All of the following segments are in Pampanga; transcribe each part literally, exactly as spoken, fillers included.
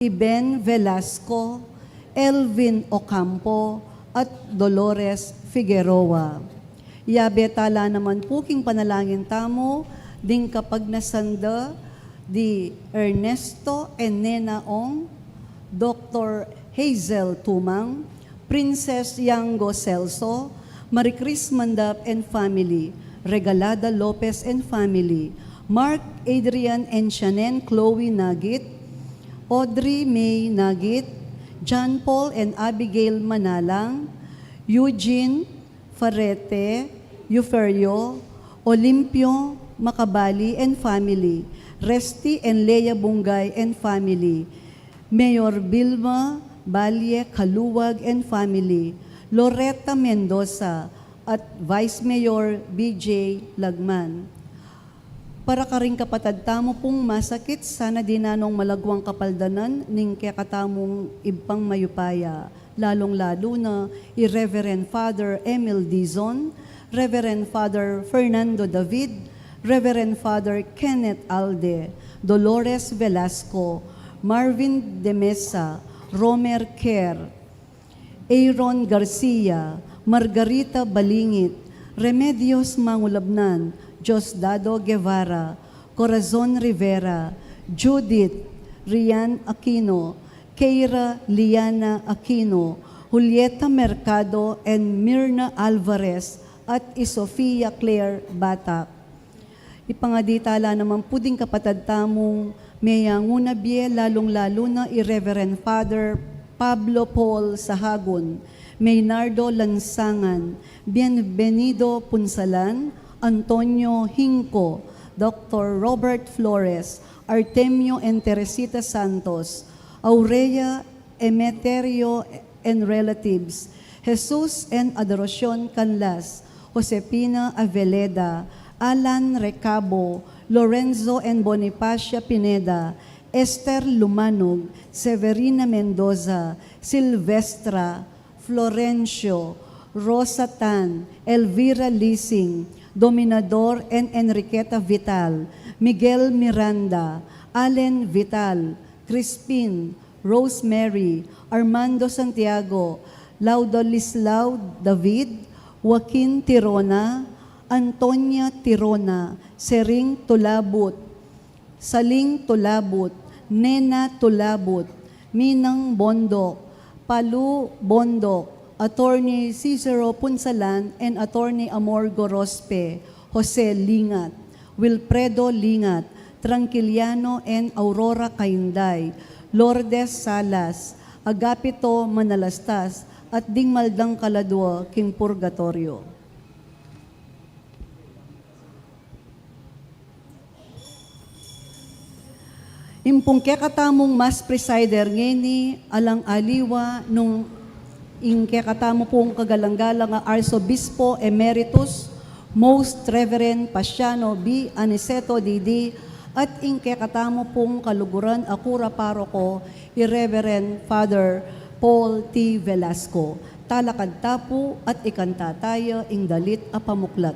Iben Velasco, Elvin Ocampo, at Dolores Figueroa. Yabe tala naman pu king panalangin tamu ding kapagnasan da di Ernesto and Nena Ong, Doktor Hazel Tumang, Princess Yango Celso, Marie Chris Mandap and family, Regalada Lopez and family, Mark, Adrian and Shanen Chloe Nagit, Audrey May Nagit, John Paul and Abigail Manalang, Eugene Farete, Euferio, Olimpio Macabali and family, Resty and Lea Bungay and family, Mayor Vilma Balle Caluag and family, Loretta Mendoza, at Vice Mayor B J Lagman. Para karing kapatad tamu pung masakit, sana dinan nong malagwang kapaldanan ning kekatamung Ibpang mayupaya, lalung-lalu na i Reverend Father Emil Dizon, Reverend Father Fernando David, Reverend Father Kenneth Alde, Dolores Velasco, Marvin de Mesa, Romer Kerr, Aaron Garcia, Margarita Balingit, Remedios Mangulabnan, Diosdado Guevara, Corazon Rivera, Judith Rian Aquino, Keira Liana Aquino, Julieta Mercado, and Mirna Alvarez, at i Sofia Claire Batak. Ipangadi tala naman pu ding kapatad tamung meyanguna bie, lalung-lalu na i Reverend Father Pablo Paul Sahagun, Maynardo Lansangan, Bienvenido Punsalan, Antonio Hinco, Doktor Robert Flores, Artemio and Teresita Santos, Aurea Emeterio and relatives, Jesus and Adoracion Canlas, Josefina Aveleda, Alan Recabo, Lorenzo and Bonifacia Pineda, Esther Lumanog, Severina Mendoza, Silvestra, Florencio, Rosa Tan, Elvira Lising, Dominador and Enriqueta Vital, Miguel Miranda, Allen Vital, Crispin, Rosemary, Armando Santiago, Laudalislao David, Joaquin Tirona, Antonia Tirona, Sering Tulabut, Saling Tulabut, Nena Tulabut, Minang Bondoc, Palu Bondoc, Attorney Cicero Punsalan and Attorney Amor Gorospe, Jose Lingat, Wilfredo Lingat, Tranquiliano and Aurora Cainday, Lourdes Salas, Agapito Manalastas, at ding mal dang kaladua king purgatorio. Ing pung kekatamung Mass presider ngeni, alang aliwa nung ing kekatamu pung kagalang-galang a Arsobispo Emeritus, Most Reverend Paciano B. Aniceto D D, at ing kekatamu pung kaluguran a kura paroko, i Reverend Father Paul T. Velasco. Talakad ta pu at ikanta taya ing dalit a pamuklat.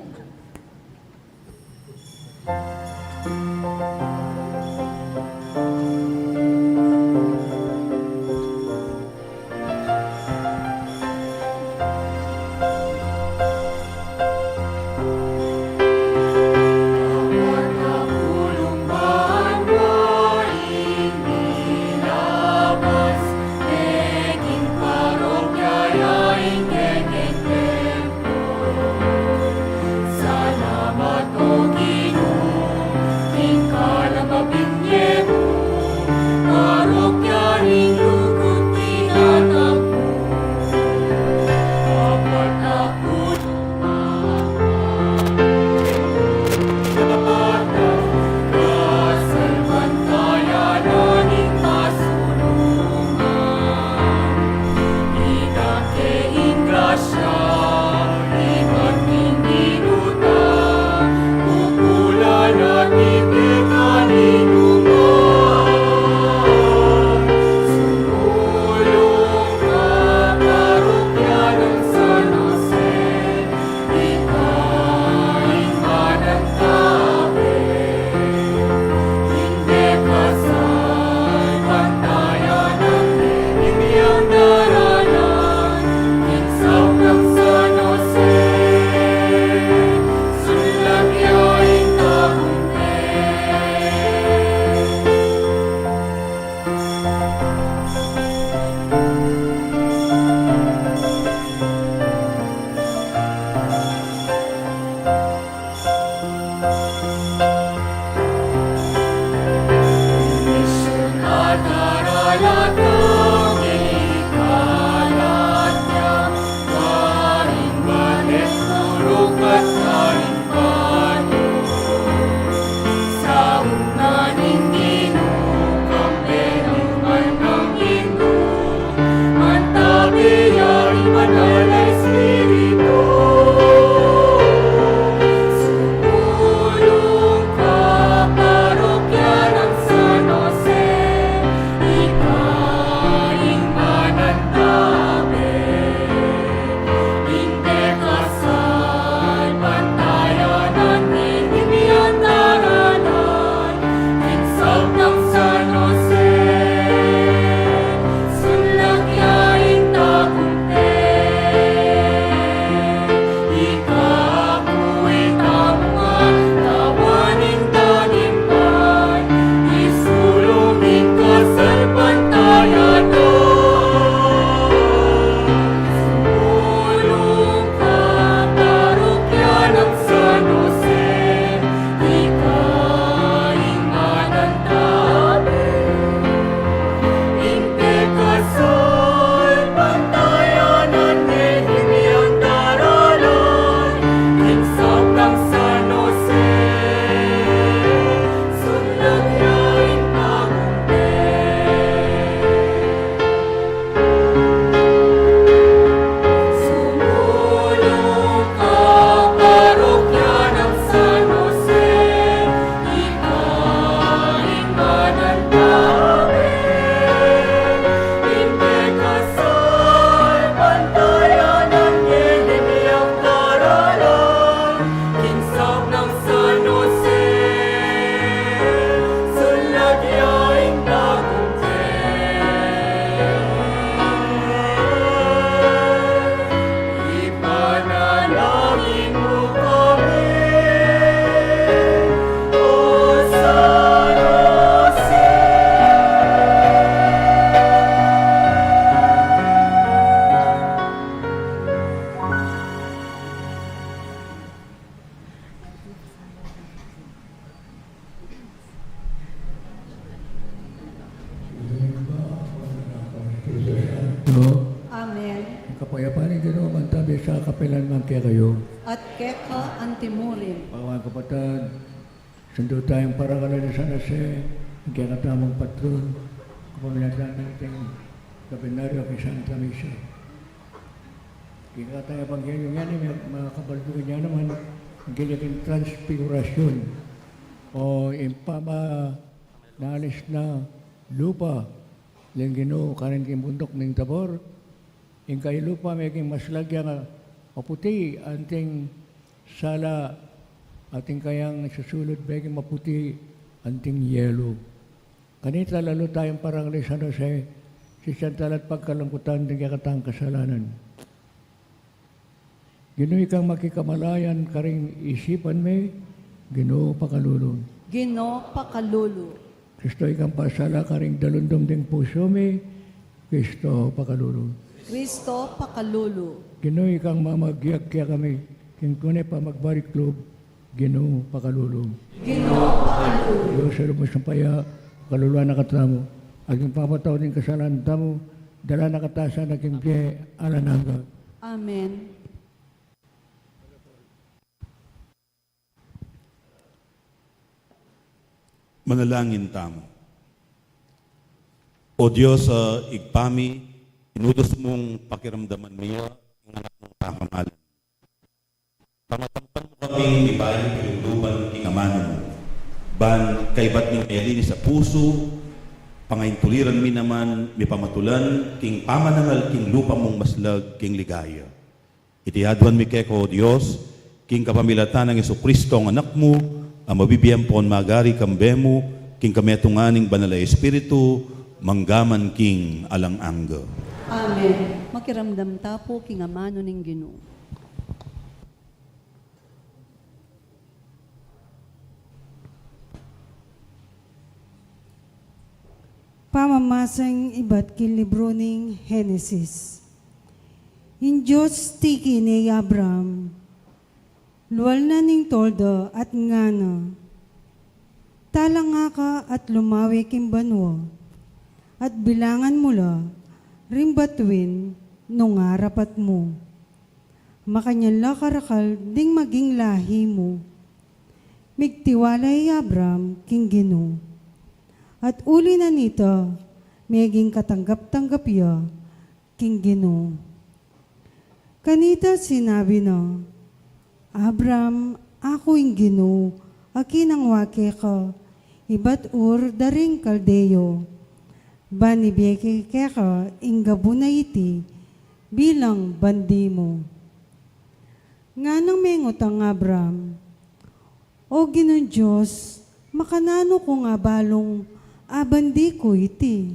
Amen. Ing kapayapan ning Ginu mantabi sa kapilan man kekayu. At keka antimurin. Bawang kapatad, sundu tayang parangalan i San Jose, ing kekatamung patron, kapamilatan ning Kabinaryo king Santa Misa. Ing kekatang ebanghelyo ngeni, makabaldugan ya naman, ing kekatang transfigurasyon, o ing pamanalis na lupa ning Ginu karin king bunduk ning Tabor, ing kayang lupa meging maslag ya nga maputi anting sala, at ing kayang susulud meging maputi anting yelu. Kanita lalu tayang parangalan i San Jose, sisian tala at pagkalungkutan ding kekatang kasalanan. Ginu, ikang makikamalayan karing isipan mi, Ginu, pakalulu. Ginu, pakalulu. Kristo, ikang pasala karing dalundum ding pusu mi, Kristo, pakalulu. Kristo, pakalulu. Ginu, ikang mamagiak kekami king tune pamagbaliklu, Ginu, pakalulu. Ginu, pakalulu. Dios a lubus ning paya, pakaluluan na katamu, at ing pamapatawad ning kasalanan tamu, dala na katamu sana king bie alang angga. Amen. Manalangin tamu. O Dios a Ibpa mi, inudus mung pakiramdaman mi ya ing anak mung pamamalan. Pamatampan mu kaming mibayung lubluban king amanu mu, ban kaybat ning melinis a pusu, pangaintuliran mi naman mipamatulan king pamanangal king lupa mung maslag king ligaya. Iti aduan mi keka, O Dios, king kapamilatan nang Jesucristo, a Anak mu, a mabibie ampon magari kambe mu king kametungan ning Banal a Espiritu, mangga man king alang angga. Amen. Makiramdam ta pu king amanu ning Ginu. Pamamasang ibat king libru ning Genesis. Ing Dios tiki ne i Abram, lual na ning tolda at ngana, "Talanga ka at lumawe king banua, at bilangan mu la ring batuin nung arapat mu. Makanyan la karakal ding maging lahi mu. Migtiwala i Abram king Ginu, at uli na nita, meging katanggap-tanggap ya king Ginu. Kanita sinabi na, "Abram, aku ing Ginu a kinangwa keka ibat Ur da ring Kaldeo, ban ibie ke keka ing gabun a iti bilang bandi mu." Nganang mengut nang Abram, "O Ginung Dios, makananu kung abalung a bandi ku iti?"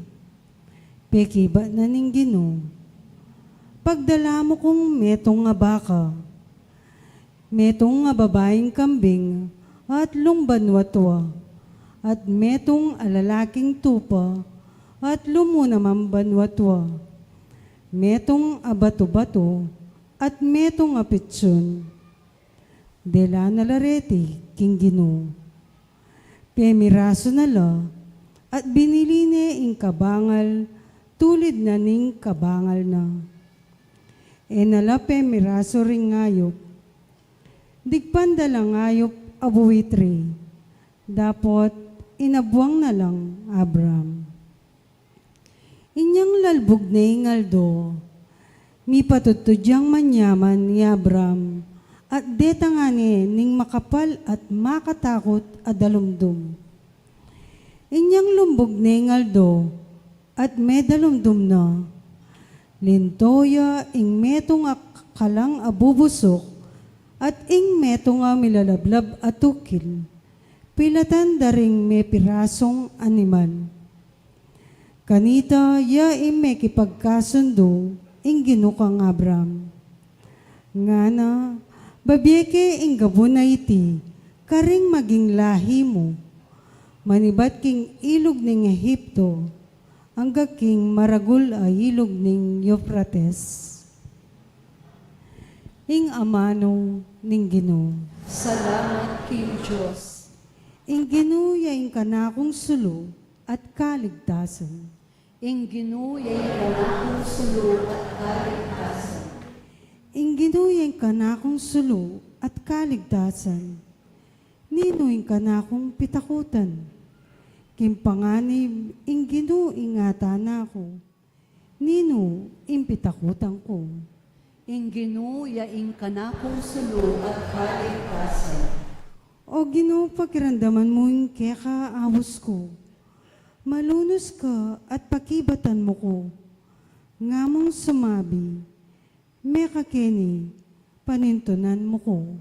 Pekibat na ning Ginu, "Pagdala mu kung metung a baka, metung a babaing kambing a atlung banua tua, at metung a lalaking tupa a atlu mu namang banua tua, metung a batu-batu, at metung a pitsun." Dela na la reti king Ginu. Pemirasu na la, at binili ne ing kabangal tulid na ning kabangal na. E na la pemirasu ring ayup. Digpan da lang ayup a buitri, dapot inabuang na lang Abram. Inyang lalbug ne ing aldo, mipatudtud yang manyaman i Abram, at detang ne ning makapal at makatakut a dalumdum. Inyang lumbug ne ing aldo, at medalumdum na, linto ya ing metung a kalang a bubusuk, at ing metung a milalablab a tukil, pilatan da ring mepirasung animal. Kanita ya ing mekipagkasundu ing Ginu kang Abram. Ngana, "Babie ke ing gabun a iti karing maging lahi mu, manibat king ilug ning Egipto, angga king maragul a ilug ning Eufrates." Ing amanu ning Ginu. Salamat king Dios. Ing Ginu ya ing kanakung sulu at kaligtasan. Ing Ginu ya ing kanakung sulu at kaligtasan. Ing Ginu ya ing kanakung sulu at kaligtasan. Ninu ing kanakung pitakutan? King panganib ing Ginu ing atana ku. Ninu ing pitakutan ku? Ing Ginu ya ing kanakung sulu at kaligtasan. O Ginu, pakiramdaman mu ing keka aus ku. Malunus ka at pakibatan mu ku. Ngamung sumabi, "Mekakeni, panintunan mu ku."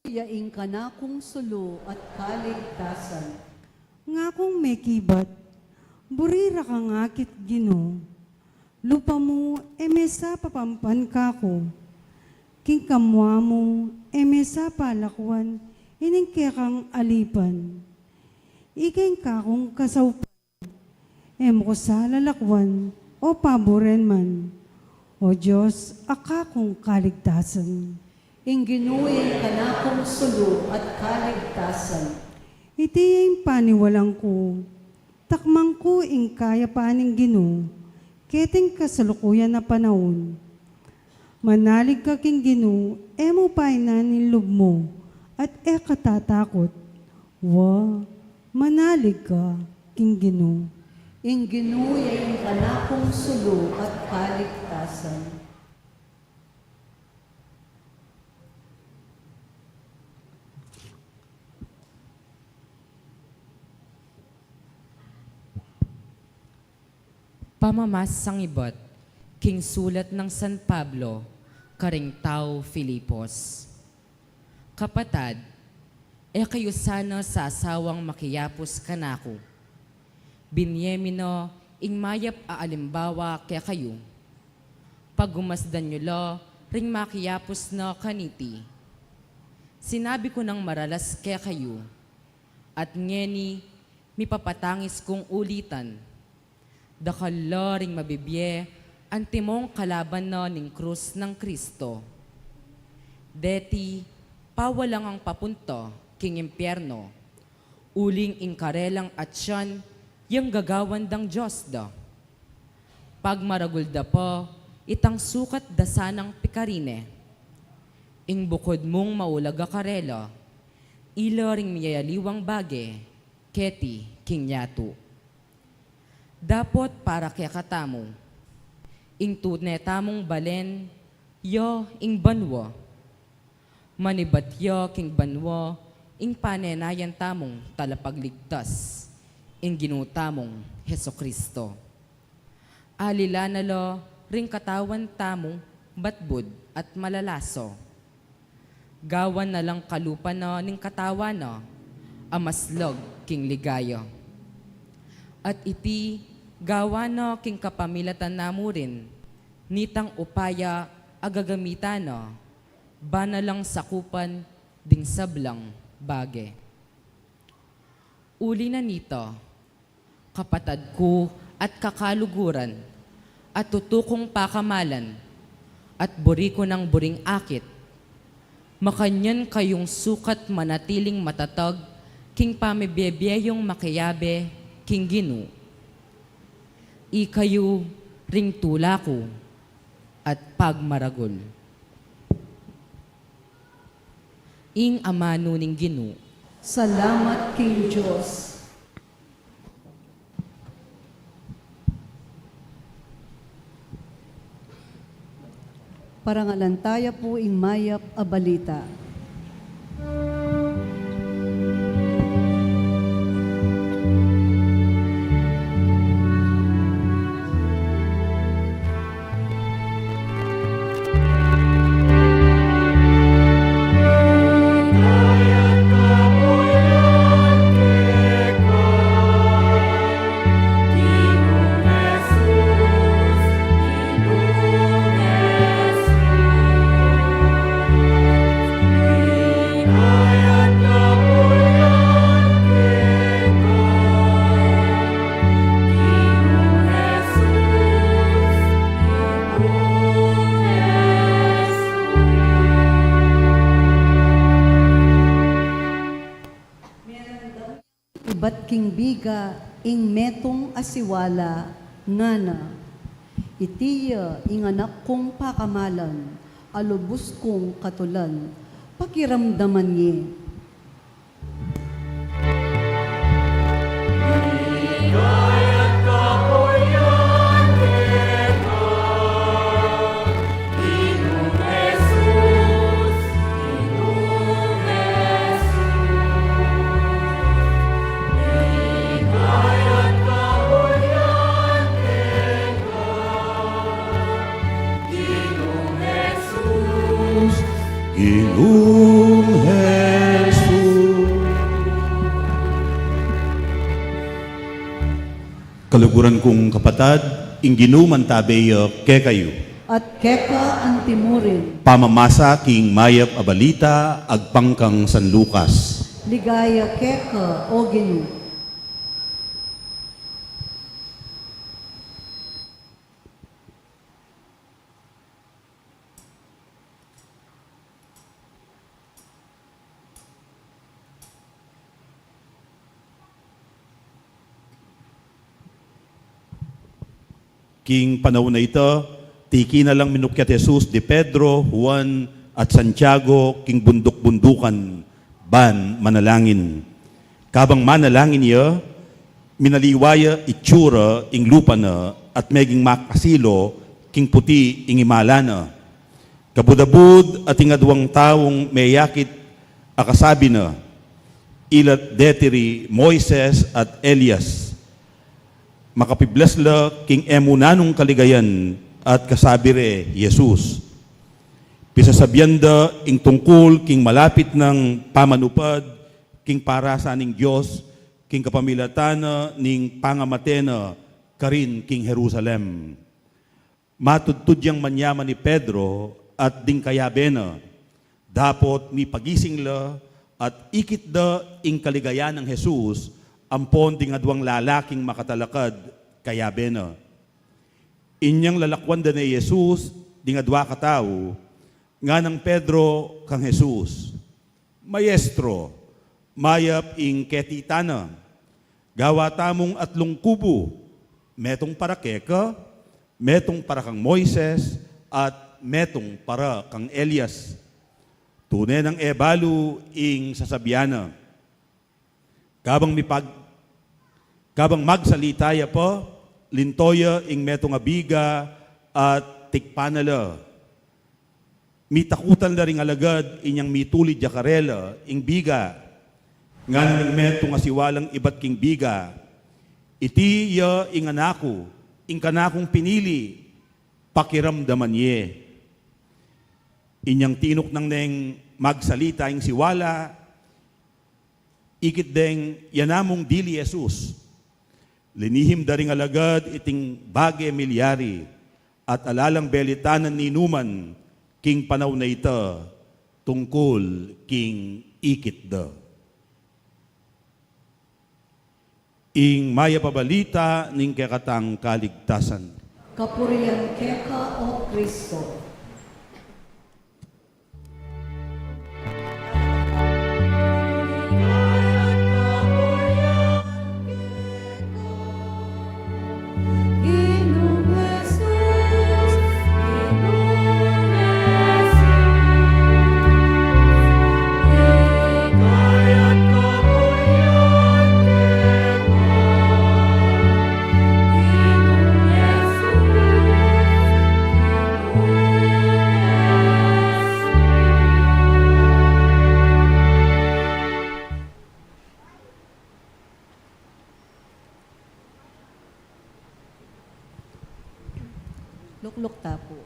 Ya ing kanakung sulu at kaligtasan. Ngakung mekibat, buri ra kang akit, Ginu. Lupa mu e mesa papampan kaku. King kamua mu e mesa palakwan ining kekang alipan. Ika ing kakung kasaupan. E mu ku sa lalakwan o paburen man, O Dios a kakung kaligtasan. Ing Ginu ya ing kanakung sulu at kaligtasan. Iti ya ing paniwalang ku, takmang ku ing kayapan ning Ginu, keting kasalukuyan a panaun. Manalig ka king Ginu, e mu painan ing lub mu, at e ka tatakut. Wa, manalig ka king Ginu. Ing Ginu ya ing kanakung sulu at kaligtasan. Pamamasang ibat king sulat nang San Pablo karing tau Filipos. Kapatad, e kayu sana sasawang makiyapus kanaku. Binie mi na ing mayap a alimbawa kekayu. Pagumasdan yu la ring makiyapus na kaniti. Sinabi ku nang maralas kekayu, at ngeni mipapatangis kung ulitan. Dakal la ring mabibie antimong kalaban na ning krus nang Kristo. Deti, pawalang ang papunta king impyerno, uling ing karelang atyan Yang gagawan dang dios da. Pagmaragul da pa itang sukat da sanang pikarine. Ing bukud mung maulaga karela, ila ring miyayaliwang bage keti king yatu. Dapot para kekatamu, ing tune tamung balen ya ing banua. Manibat ya king banua ing panenayan tamung Talapagligtas, ing Ginu tamung Jesucristo. Alila na la ring katawan tamung batbud at malalaso. Gawan na lang kalupa na ning katawan na a maslag king ligaya. At iti gawa na king kapamilatan na mu rin nitang upaya a gagamitan na, ba na lang sakupan ding sablang bage. Uli na nita, kapatad ku at kakaluguran, at tutu kung pakamalan, at buri ku nang buring akit, makanyan kayung sukat manatiling matatag king pamibie-bie yung makiabe king Ginu. Ikayu ring tula ku at pagmaragul. Ing amanu ning Ginu. Salamat king Dios. Parangalan taya pu ing mayap a balita. Ibat king biga ing metung a siwala, ngana, iti ya ing anak kung pakamalan, a lubus kung katulan, pakiramdaman ye. Ginung Jesus. Kaluguran kung kapatad, ing Ginu mantabe ya kekayu. At keka antimurin. Pamamasa king mayap a balita agpang kang San Lucas. Ligaya keka, O Ginu. King panaun a ita, tiki na lang minukyat Jesus di Pedro, Juan, at Santiago king bunduk-bundukan ban manalangin. Kabang manalangin ya, minaliwa ya itsura ing lupa na at meging makasilo king puti ing imala na. Kabud-abud at ing adwang taung meyakit a kasabi na, ilat deti ri Moises at Elias. Makapiblas la king e mu nanung kaligayan at kasabi re Jesus. Pisasabian da ing tungkul king malapit nang pamanupad king parasa ning Dios king kapamilatan na ning pangamate na karin king Jerusalem. Matudtud yang manyaman i Pedro at ding kayabe na, dapot mipagising la at ikit da ing kaligayan nang Jesus ampon ding adwang lalaking makatalakad kayabe na. Inyang lalakwan da ne Jesus ding adwa katau, nganang Pedro kang Jesus, "Maestro, mayap ing keti tana. Gawa tamung atlung kubu, metung para keka, metung para kang Moises, at metung para kang Elias. Tune nang e balu ing sasabian na. Kabang mipag-, kabang magsalita ya pa, linto ya ing metung a biga at tikpan na la. Mitakutan la ring alagad inyang mitulid ya karela ing biga. Ngana ning metung a siwalang ibat king biga, "Iti ya ing anak ku, ing kanakung pinili, pakiramdaman ye." Inyang tinuknang neng magsalita ing siwala, ikit deng, "Yan na mung dili Jesus." Linihim da ring alagad iting bage milyari, at ala lang belitanan ninuman king panaun a ita tungkul king ikit da. Ing mayap a balita ning kekatang kaligtasan. Kapurian keka, O Kristo. Lukluk ta pu.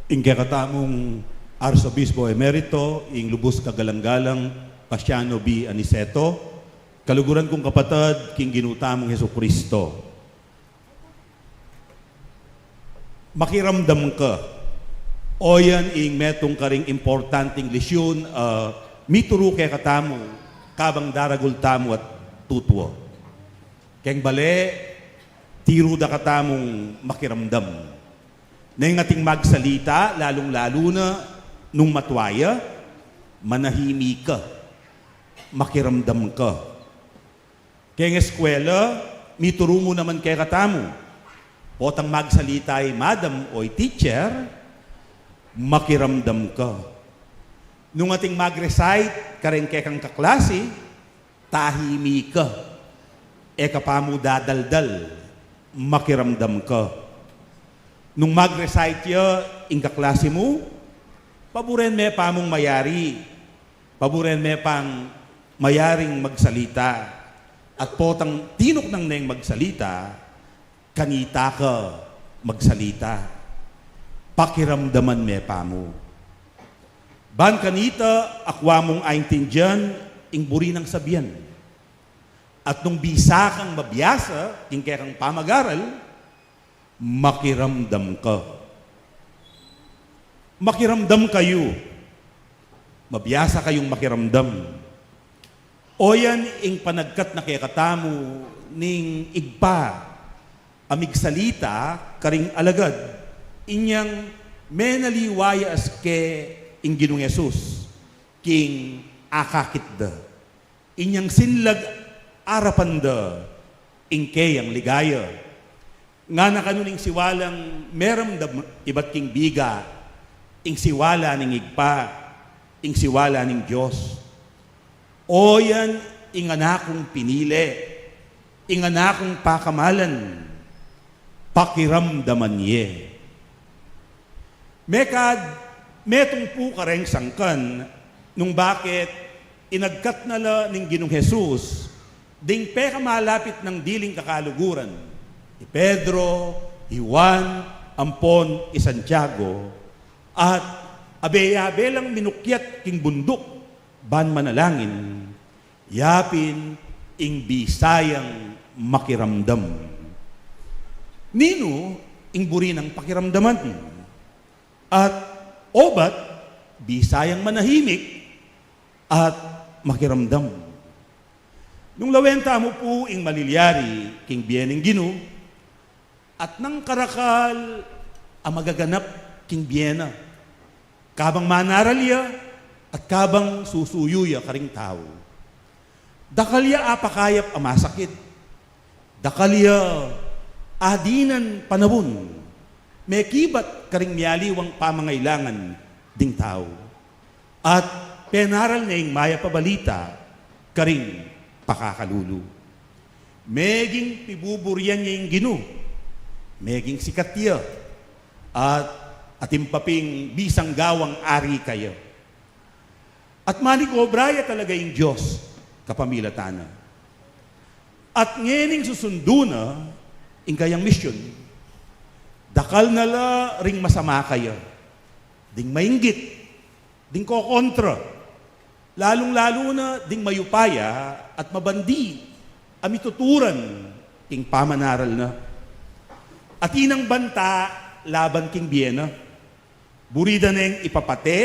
Ing kekatamung Arsobispo Emerito, ing lubus kagalang-galang Paciano B. Aniceto, kaluguran kung kapatad king Ginu tamung Jesucristo. Makiramdam ka. O yan ing metung karing importanting lisyun, ah, mituru kekatamu kabang daragul tamu at tutua. Keng bale, tiru da katamung makiramdam. Neng ating magsalita, lalung-lalu na nung matua ya, manahimik ka, makiramdam ka. Keng eskwela, mituru mu naman kekatamu, potang magsalita i madam o i teacher, makiramdam ka. Nung ating mag-recite kareng kekang kaklasi, tahimik ka. E ka pa mu dadaldal, makiramdam ka. Nung mag-recite ya ing kaklasi mu, paburen me pa mung mayari, paburen me pang mayaring magsalita, at potang tinuknang neng magsalita, kanita ka magsalita. Pakiramdaman me pa mu. Ban kanita, akua mung aintindian ing buri nang sabian. At nung bisa kang mabiasa king kekang pamagaral, makiramdam ka. Makiramdam kayu. Mabiasa kayung makiramdam. O yan ing panagkat na kekatamu ning Ibpa a migsalita karing alagad, inyang menaliwa ya aske ing Ginung Jesus king akakit da. Inyang sinlag arapan da ing keyang ligaya. Ngana kanu ning siwalang meramdam ibat king biga, ing siwala ning Ibpa, ing siwala ning Dios. O yan ing Anak kung pinili, ing Anak kung pakamalan, pakiramdaman ye. Mekad, metung pu kareng sangkan, nung bakit inagkat na la ning Ginung Jesus ding pekamalapit nang diling kakaluguran, i Pedro, i Juan, ampon i Santiago, at abe-abe lang minukyat king bunduk ban manalangin, yapin ing bisa yang makiramdam. Ninu ing buri nang pakiramdaman? At obat, bisa yang manahimik at makiramdam. Nung lawen tamu pu ing malilyari king bie ning Ginu, at nang karakal a magaganap king bie na, kabang manaral ya at kabang susuyu ya karing tau. Dakal ya apakayap a masakit. Dakal ya adinan panaun mekibat karing mialiwang pamangailangan ding tau. At penaral ne ing mayap a balita karing pakakalulu. Meging pibuburian ya ing Ginu, meging sikat ya, at atin pa ping bisang gawang ari kaya. At manigobra ya talaga ing Dios kapamilatan na. At ngening susundu na ing kayang misyun, dakal na la ring masama kaya, ding mainggit, ding kokontra, lalung-lalu na ding mayupaya at mabandi a mituturan king pamanaral na. Atin nang banta laban king bie na. Buri da neng ipapate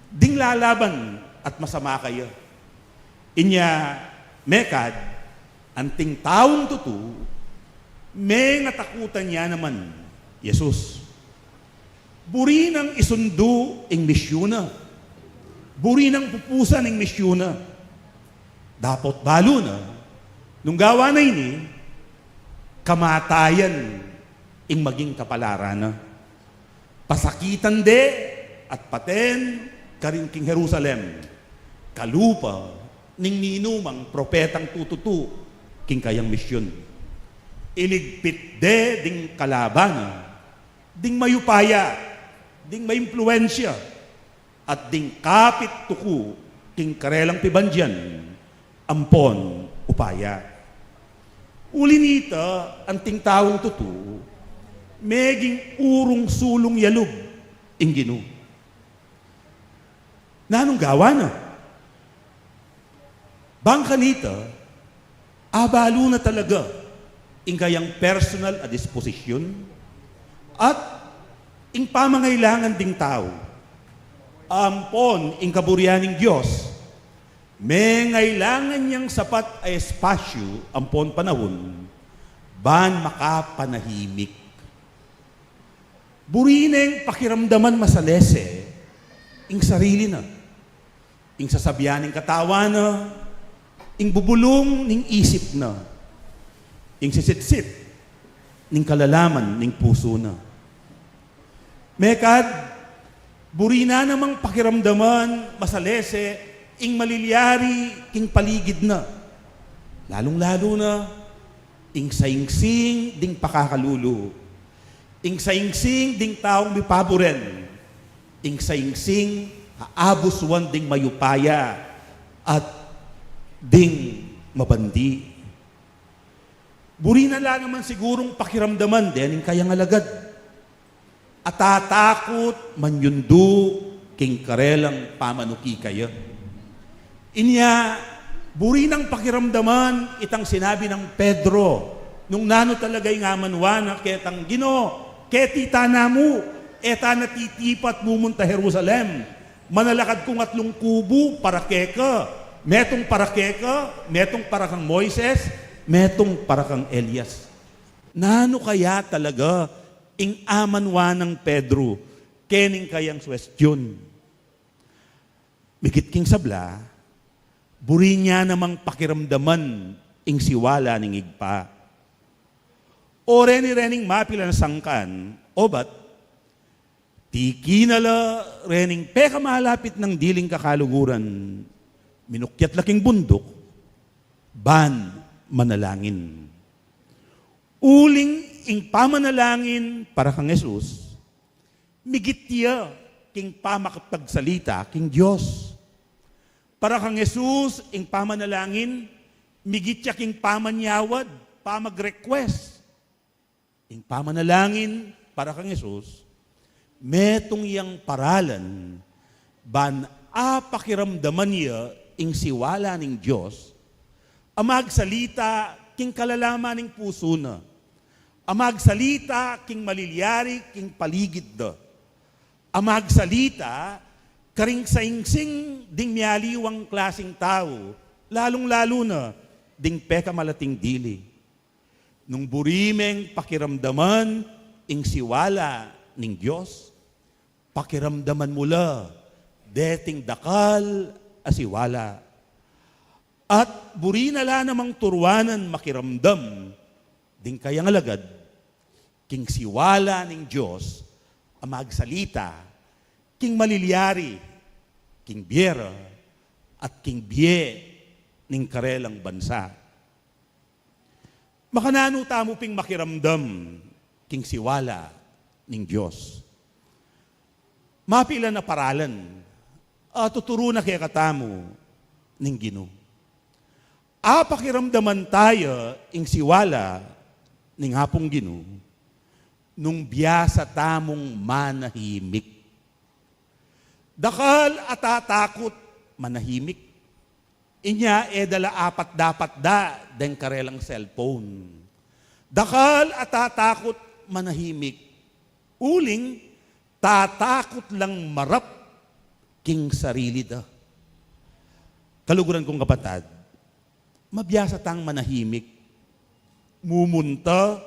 ding lalaban at masama kaya. Inya, mekad, anting taung tutu, mengatakutan ya naman Jesus. Buri nang isundu ing misyun na. Buri nang pupusan ing misyun na. Dapot balu na, nung gawa na ini, kamatayan ing maging kapalaran na. Pasakitan de at paten karin king Jerusalem, kalupa ning ninumang propetang tututu king kayang misyun. Iligpit de ding kalaban na, ding mayupaya, ding maimpluensya, at ding kapit tuku king karelang pibandian ampon upaya. Uli nita, anting taung tutu, meging urung sulung ya lub ing Ginu. Nanung gawa na? Bang kanita, abalu na talaga ing kayang personal a disposisyun at ing pamangailangan ding tau ampon ing kaburian ning Dios. Mengailangan yang sapat a espasyu ampon panaun ban makapanahimik. Buri neng pakiramdaman masalese ing sarili na, ing sasabian ning katawan na, ing bubulung ning isip na, ing sisitsit ning kalalaman ning pusu na. Mekad, buri na namang pakiramdaman masalese ing malilyari king paligid na, lalung-lalu na ing saingsing ding pakakalulu, ing saingsing ding taung mipaburen, ing saingsing a abusuan ding mayupaya at ding mabandi. Buri na la naman sigurung pakiramdaman dening kayang alagad a tatakut manyundu king karelang pamanuki kaya. Inya, buri nang pakiramdaman itang sinabi nang Pedro, nung nanu talaga ing amanwa na ketang, "Ginu, keti ta namu, e ta na titipat mumunta Jerusalem. Manalakad kung atlung kubu para keka, metung para keka, metung para kang Moises, metung para kang Elias." Nanu kaya talaga ing amanwa nang Pedro kening kayang suwestiyon? Migit king sabla, buri na namang pakiramdaman ing siwala ning Ibpa. O reni rening mapilan a sangkan, obat, tiki na la rening pekamalapit nang diling kakaluguran, minukyat la king bunduk ban manalangin. Uling ing pamanalangin para kang Jesus, migit ya king pamakapagsalita king Dios. Para kang Jesus, ing pamanalangin, migit ya king pamanyawad, pamag-request. Ing pamanalangin para kang Jesus, metung yang paralan ban apakiramdaman ya ing siwala ning Dios a magsalita king kalalaman ning pusu na, a magsalita king malilyari king paligid da, a magsalita karing saingsing ding mialiwang klasing tau lalung-lalu na ding pekamalating dili. Nung buri meng pakiramdaman ing siwala ning Dios, pakiramdaman mu la deting dakal a siwala. At buri na la namang turuanan makiramdam ding kayang alagad king siwala ning Dios a magsalita king malilyari, king bie ra, at king bie ning karelang bansa. Makananu tamu ping makiramdam king siwala ning Dios? Mapila na paralan a tuturu na kekatamu ning Ginu. Apakiramdaman taya ing siwala ning Apung Ginu nung biasa tamung manahimik. Dakal a tatakut manahimik. Inya e da la apat dapat da deng karelang cellphone. Dakal a tatakut manahimik. Uling tatakut lang marap king sarili da. Kaluguran kung kapatad, mabiasa tang manahimik. Mumunta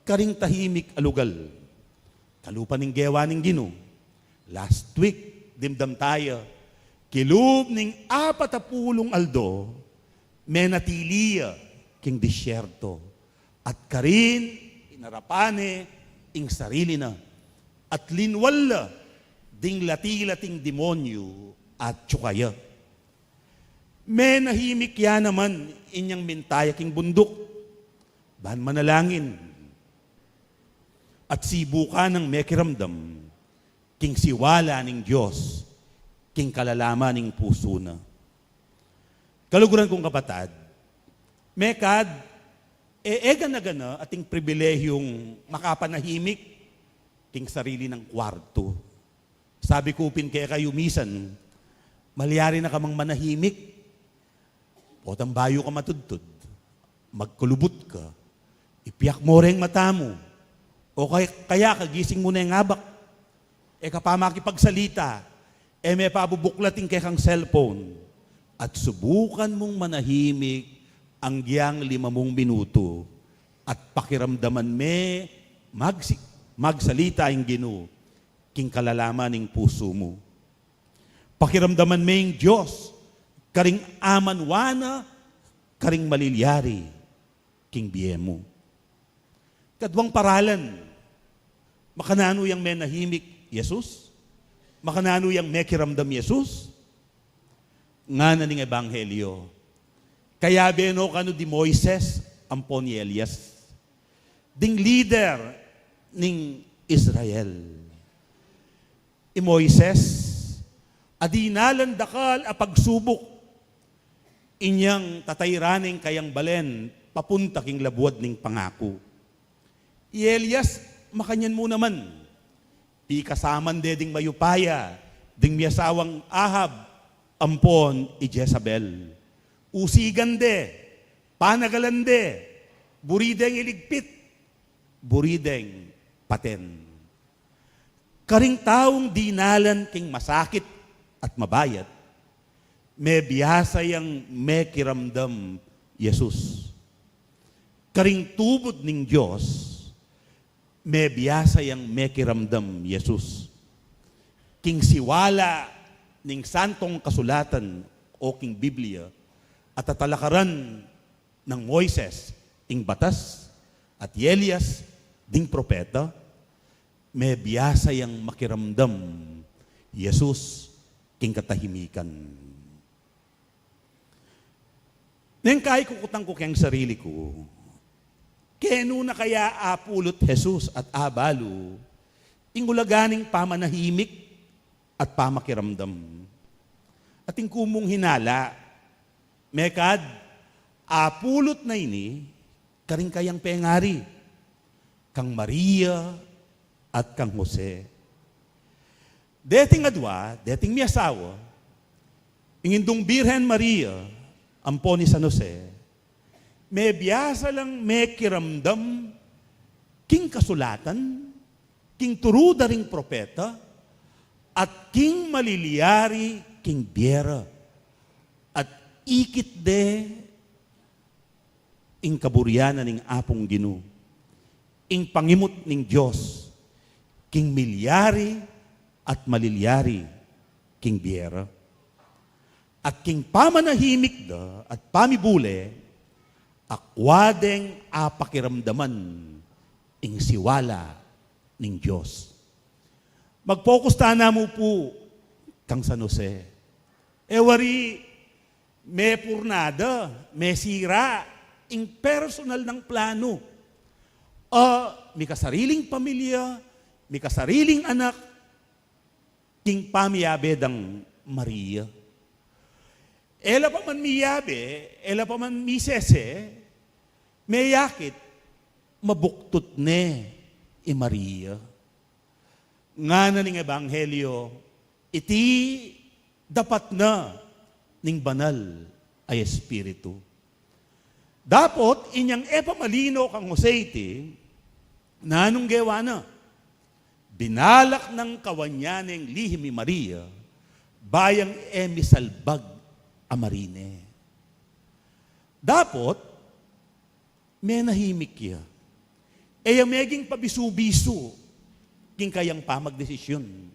karing tahimik a lugal. Kalupa ning gewa ning Ginu. Last week, dimdam taya, kilub ning apat a pulung aldo, menatili ya king disyerto. At karin, inarapan ne ing sarili na. At linwal la ding lati-lating demonyu at tsuka ya. Menahimik ya naman inyang minta ya king bunduk ban manalangin at sibukan nang mekiramdam king siwala ning Dios king kalalaman ning pusu na. Kaluguran kung kapatad, mekad e, e gana-gana ating pribilehyung makapanahimik king sarili nang kwartu. Sabi ku pin kekayu misan, malyari na ka mang manahimik, potang bayu ka matudtud, magkulubut ka, ipiak mu reng mata mu, o kay-, kaya kagising mu neng abak, e ka pa makipagsalita, e me pa bubuklat ing kekang cellphone, at subukan mung manahimik anggyang lima mung minutu, at pakiramdaman me magsi-, magsalita ing Ginu king kalalaman ning pusu mu. Pakiramdaman me ing Dios karing amanwa na karing malilyari king bie mu. Kaduang paralan, makananu yang menahimik Jesus? Makananu yang mekiramdam Jesus? Ngana ning Ebanghelyo, kayabe no kanu di Moises ampon i Elias, ding lider ning Israel. I Moises, a dinalan dakal a pagsubuk, inyang tatairan ne ing kayang balen papunta king labuad ning pangaku. I Elias, makanyan mu naman, pikasaman de ding mayupaya ding miasawang Ahab ampon i Jezabel. Usigan de, panagalan de, buri deng iligpit, buri deng paten. Karing taung dinalan king masakit at mabayat, mebiasa yang mekiramdam Jesus. Karing tubud ning Dios, mebiasa yang mekiramdam Jesus. King siwala ning Santong Kasulatan o king Biblia, a tatalakaran nang Moises ing batas, at i Elias ding propeta, mebiasa yang makiramdam Jesus king katahimikan. Neng kaikukutan ku keng sarili ku, kenu na kaya apulut Jesus at abalu ing ulaga ning pamanahimik at pamakiramdam? Atin ku mung hinala, mekad, apulut na ini karing kayang pengari, kang Maria at kang Jose. Deting adwa, deting miasawa, ing Indung Birhen Maria ampon i San Jose, mebiasa lang mekiramdam king kasulatan, king turu da ring propeta, at king malilyari king bie ra. At Ikit de ing kaburian na ning Apung Ginu, ing pangimut ning Dios, king milyari at malilyari king bie ra. At king pamanahimik da at pamibule, akwa deng apakiramdaman ing siwala ning Dios. Mag-focus tana mu pu kang San Jose. E wari, mepurna da, mesira ing personal nang planu. A, mikasariling pamilya, mikasariling anak, king pamiyabe dang Maria. E la pa man miyabe, e la pa man misese, meyakit, mabuktut ne i Maria. Ngana ning Ebanghelyo, iti dapat na ning Banal a Espiritu. Dapot inyang e pa malino kang Jose iti, nanung gewa na? Binalak nang kawan ya neng lihim i Maria, ba yang e misalbag a marine. Dapot, menahimik ya. E ya meging pabisu-bisu king kayang pamagdesisyun.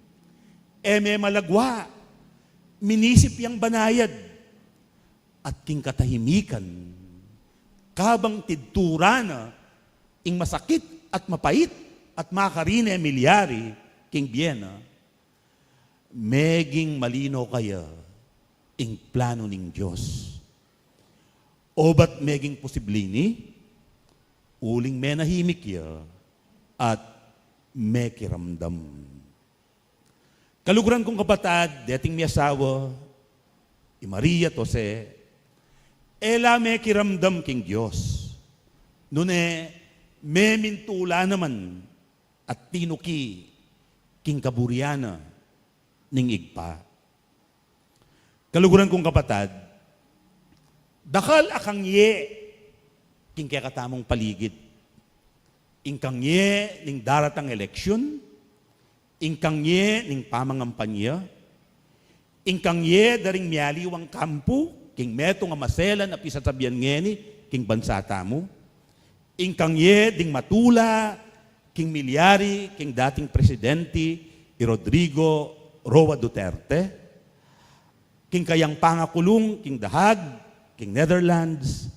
E memalagwa, minisip yang banayad, at king katahimikan, kabang tidtura na ing masakit at mapait at makarine a milyari king bie na, meging malino kaya ing planu ning Dios. Obat meging posible ini, uling menahimik ya at mekiramdam. Kaluguran kung kapatad, deting miasawa i Maria at Jose, e la mekiramdam king Dios. Nune, memintula naman at tinuki king kaburian na ning Ibpa. Kaluguran kung kapatad, dakal a kangye king kekatamung paligid. Ing kangye ning daratang eleksyun, ing kangye ning pamangampanya, ing kangye da ring mialiwang kampu, king metung a maselan a pisasabian ngeni king bansa tamu, ing kangye ding matula king milyari king dating presidente i Rodrigo Roa Duterte, king kayang pangakulung king The Hague, king Netherlands,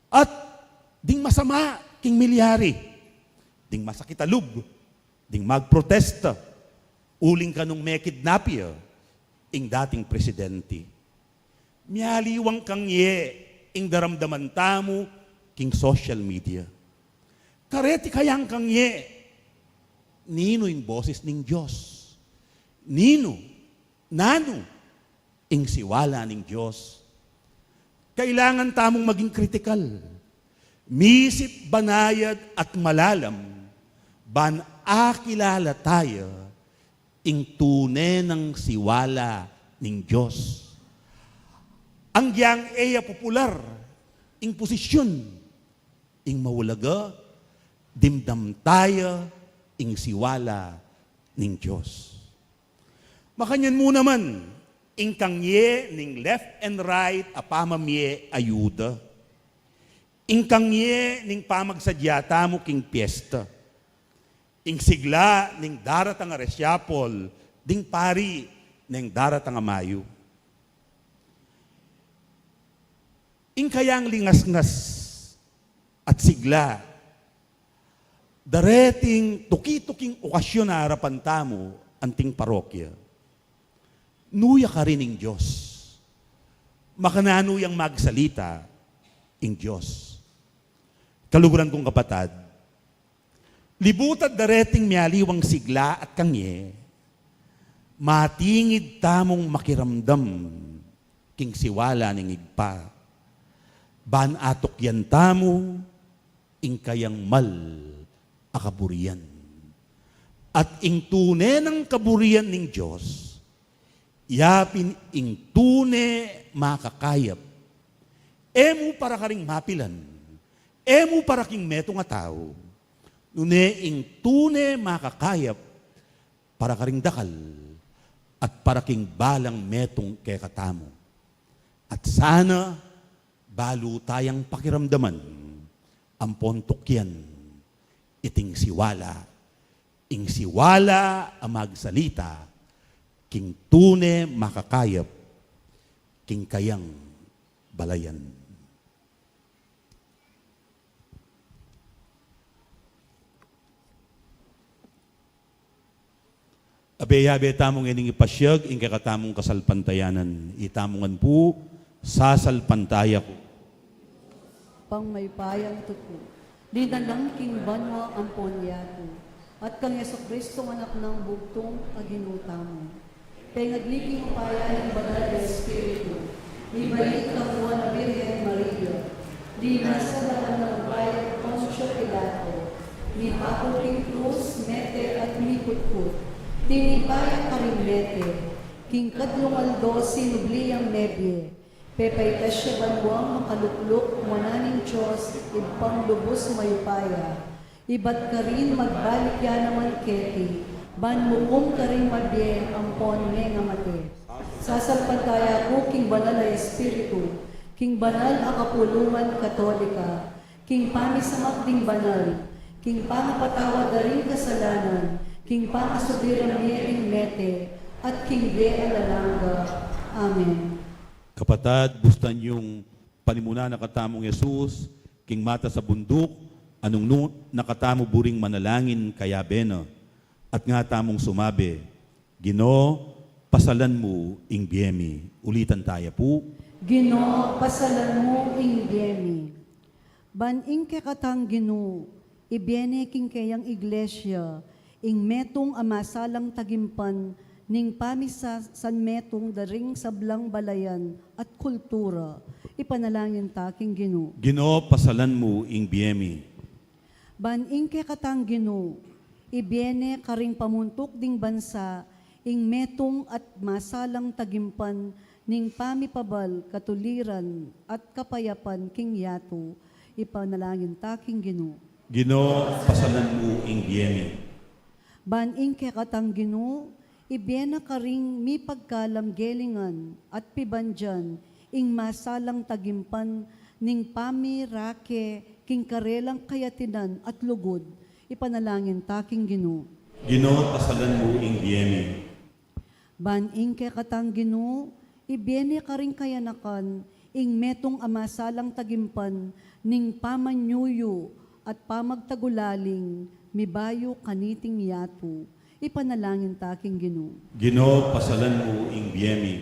at ding masama king milyari, ding masakit a lub, ding magprotesta, uling kanung mekidnap ya ing dating presidente. Mialiwang kangye ing daramdaman tamu king social media. Kareti kayang kangye, ninu ing boses ning Dios? Ninu, nanu ing siwala ning Dios? Kailangan tamung maging kritikal. Misip banayad at malalam, ban akilala taya ing tune nang siwala ning Dios. Anggiyang e ya popular ing posisyun, ing maulaga, dimdam taya ing siwala ning Dios. Makanyan mu naman, ing kangye ning left and right a pamamie ayuda. Ing kangye ning pamagsadya tamu king piyesta. Ing sigla ning daratang a reshuffle ding pari neng daratang a Mayu. Ing kayang lingasngas at sigla, dareting tuki-tuking okasyon a arapan tamu anting parokya. Nu ya karin ing Dios? Makananu yang magsalita ing Dios? Kaluguran kung kapatad, libutad dareting mialiwang sigla at kangye, matingid tamung makiramdam king siwala ning Ibpa, ban atukyan tamu ing kayang mal a kaburian. At ing tune nang kaburian ning Dios, yapin ing tune makakayap, e mu para karing mapilan, e mu para king metung a tau, nune ing tune makakayap para karing dakal at para king balang metung kekatamu. At sana balu tayang pakiramdaman ampon tukyan iting siwala, ing siwala a magsalita king tune makakayap king kayang balayan. Abe, yabe tamu ngening ipasiag ing kekatamung kasalpantayanan. Itamu ngan pu, sasalpantaya ku. Pang mayupayang tutu. Linalang king banua ampon yatu, at kang Jesucristo, anak nang bugtung a Ginu tamu. Pengagli king upaya ning Banal a Espiritu, ibalik kang Nuan a Birhen Maria, linasa lalam ning upaya nang Poncio Pilato, mipakul king krus, mete at mikutkut. Tinipa ya karing mete, king katlung aldo sinubli yang mebie, pepaitas ya banua, makalukluk wanan ning Dios Ibpang lubus mayupaya. Ibat karin magbalik ya naman keti, ban mukum karing mabie ampon mengamate. Sasalpantaya ku king Banal a Espiritu, king banal a kapulungan Katolika, king pamisamak ding banal, king pangapatawad da ring kasalanan, king pangasubli rang mie ding mete, at king bie alang angga. Amen. Kapatad, bustan yung panimunan na katamung Jesus king matas a bunduk, a nung nu na katamu buring manalangin kayabe na, at nga tamung sumabi, Ginu, pasalan mu ing bie mi. Ulitan taya pu. Ginu, pasalan mu ing bie mi. Ban ing kekatang Ginu, ibie ne king keyang Iglesia, ing metung a masalang tagimpan ning pamisasanmetung da ring sablang balayan at kultura. Ipanalangin ta king Ginu. Ginu, pasalan mu ing bie mi. Ban ing kekatang Ginu, ibie ne karing pamuntuk ding bansa, ing metung at masalang tagimpan ning pamipabal, katuliran, at kapayapan king yatu. Ipanalangin ta king Ginu. Ginu, pasalan mu ing bie mi. Ban ing kekatang Ginu, ibie na karing mipagkalam gelingan at pibandian ing masalang tagimpan ning pamirake king karelang kayatinan at lugud. Ipanalangin ta king Ginu. Ginu, pasalan mu ing bie mi. Ban ing kekatang Ginu, ibie ne karing kayanakan ing metung a masalang tagimpan ning pamanyuyu at pamagtagulaling mibayu kaniting yatu. Ipanalangin ta king Ginu. Ginu, pasalan mu ing bie mi.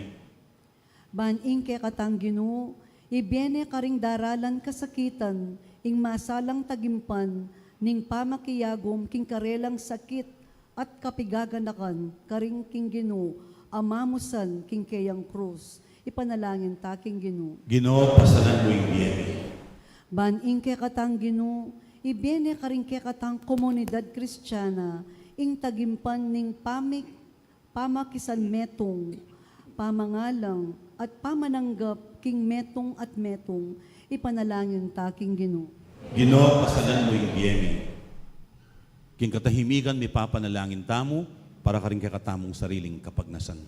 Ban ing kekatang Ginu, ibie ne karing daralan kasakitan ing masalang tagimpan ning pamakiyagum king karelang sakit at kapigaganakan karing king Ginu a mamusan king keyang krus. Ipanalangin ta king Ginu. Ginu, pasalan mu ing bie mi. Ban ing kekatang Ginu, ibie ne karing kekatang komunidad Kristiana ing tagimpan ning pamik pamakisanmetung, pamangalang, at pamananggap king metung at metung. Ipanalangin ta king Ginu. Ginu, pasalan mu ing bie mi. King katahimikan mipapanalangin tamu para karing kekatamung sariling kapagnasan.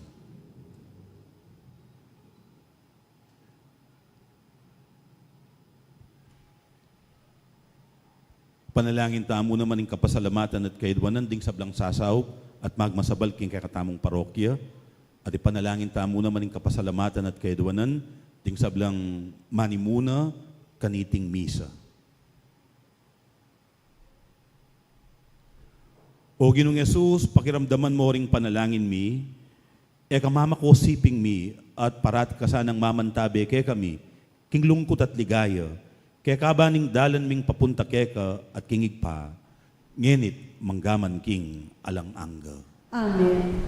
Panalangin tamu naman ing kapasalamatan at kayadwanan ding sablang sasaup at magmasabal king kekatamung parokya, at ipanalangin tamu naman ing kapasalamatan at kayadwanan ding sablang manimuna kaniting misa. O Ginung Jesus, pakiramdaman mo ring panalangin mi, e ka mamaku siping mi, at parati ka sanang mamantabe kekami king lungkut at ligaya, kekaban ning dalan ming papunta keka at king Ibpa, ngeni't manggaman king alang angga. Amen.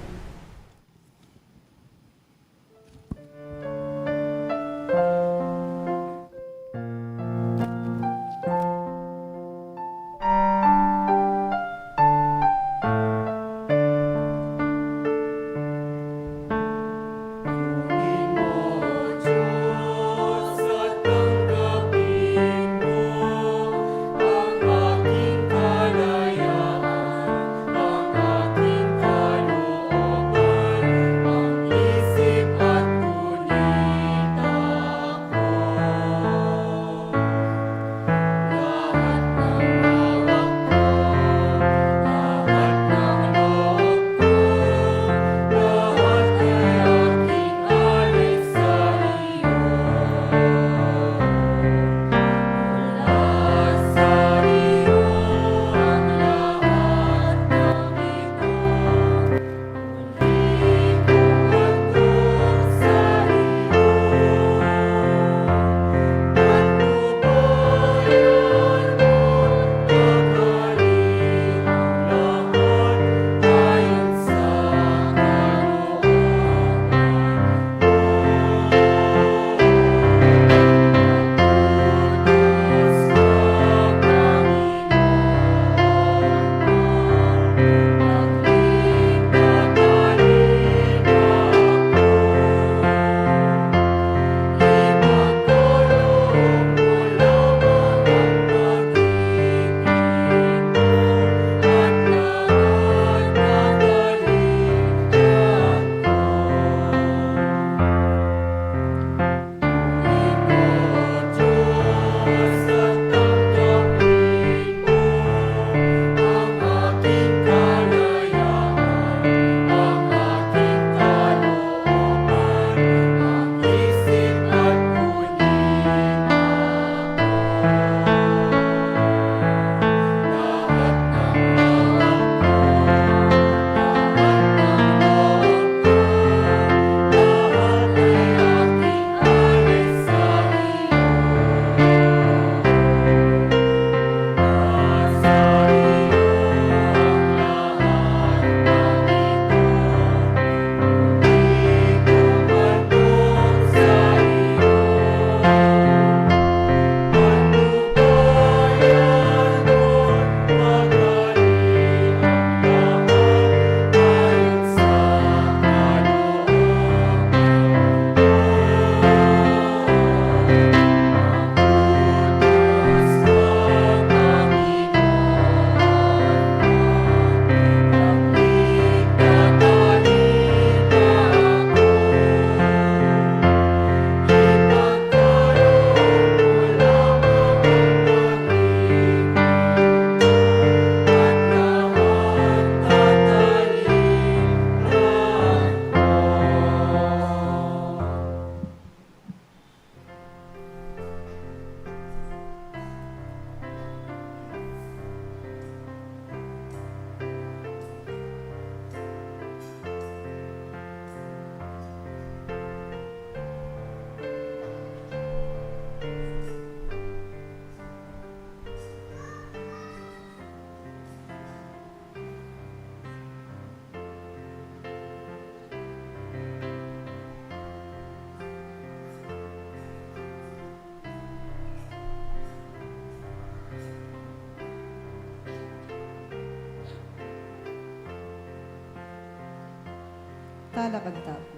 Talakad ta pu.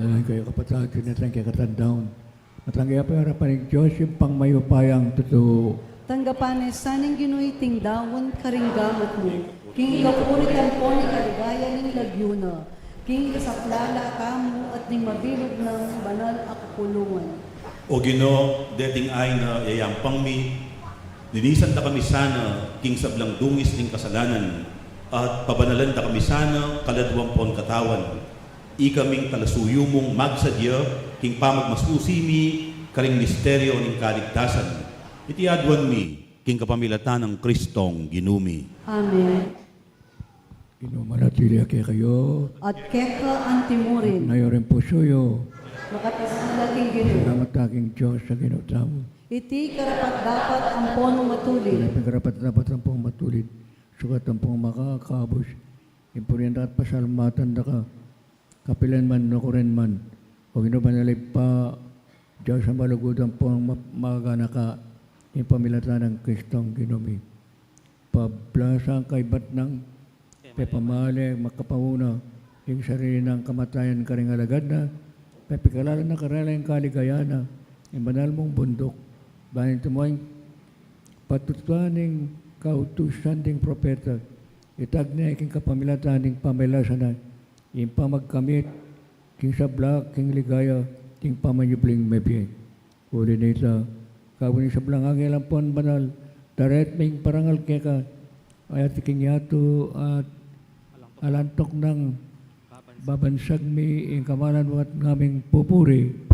Alang kaya kapatad, kinatang kaya katandaun. At ang kaya pa arapan ning Dios, ing pangmayupayang tutu. Tanggapan na sa ning Ginu iting daun karing gamat mu. King ikapuri ampon ikaligaya ning lagyu na. King kasaplalan tamu at ning mabilug nang banal a kapulungan. O Ginu, deting ayna yayampang mi, linisan da kami sana king sablang dungis ning kasalanan, at pabanalan da kami sana kaladua ampon katawan. Ikaming talasuyu mung magsadya king pamagmasusi mi karing misteryo ning kaligtasan. Iti aduan mi king kapamilatan nang Kristong Ginu mi. Amen. Ginu manatili ya kekayu. At keka antimurin. Ngayun rin pusu yu. Makatas na king Ginu. Salamat ta king Dios a Ginu tamu. Iti karapat-dapat ampon matulid. Iti karapat-dapat ampon matulid. Sukat ampon makakabus. Ing purian da ka at pasalamatan da ka. Kapilan man, nukarin man. O Ginu, banal a Ibpa, Dios a malugud ampon ma-, maganaka, king pamilatan nang Kristong Ginu mi. Pablasang kaybat nang pepamale, makapauna, ing sarili nang kamatayan karing alagad na, pepikilala na karela ing kaligayan na, ing banal mung bunduk, bang ing tumawing patutuan ning kautusan ding propeta, itag na king kapamilatan ning pamilatan na, ing pamagkamit, king sabla, king ligaya, king pamanyubling mebie. Uli nita, kabu ning sablang anghel ampon banal, daret ming parangal keka, ayat king yatu at alantok nang babansag mi ing kamalan mu at ngaming pupuri.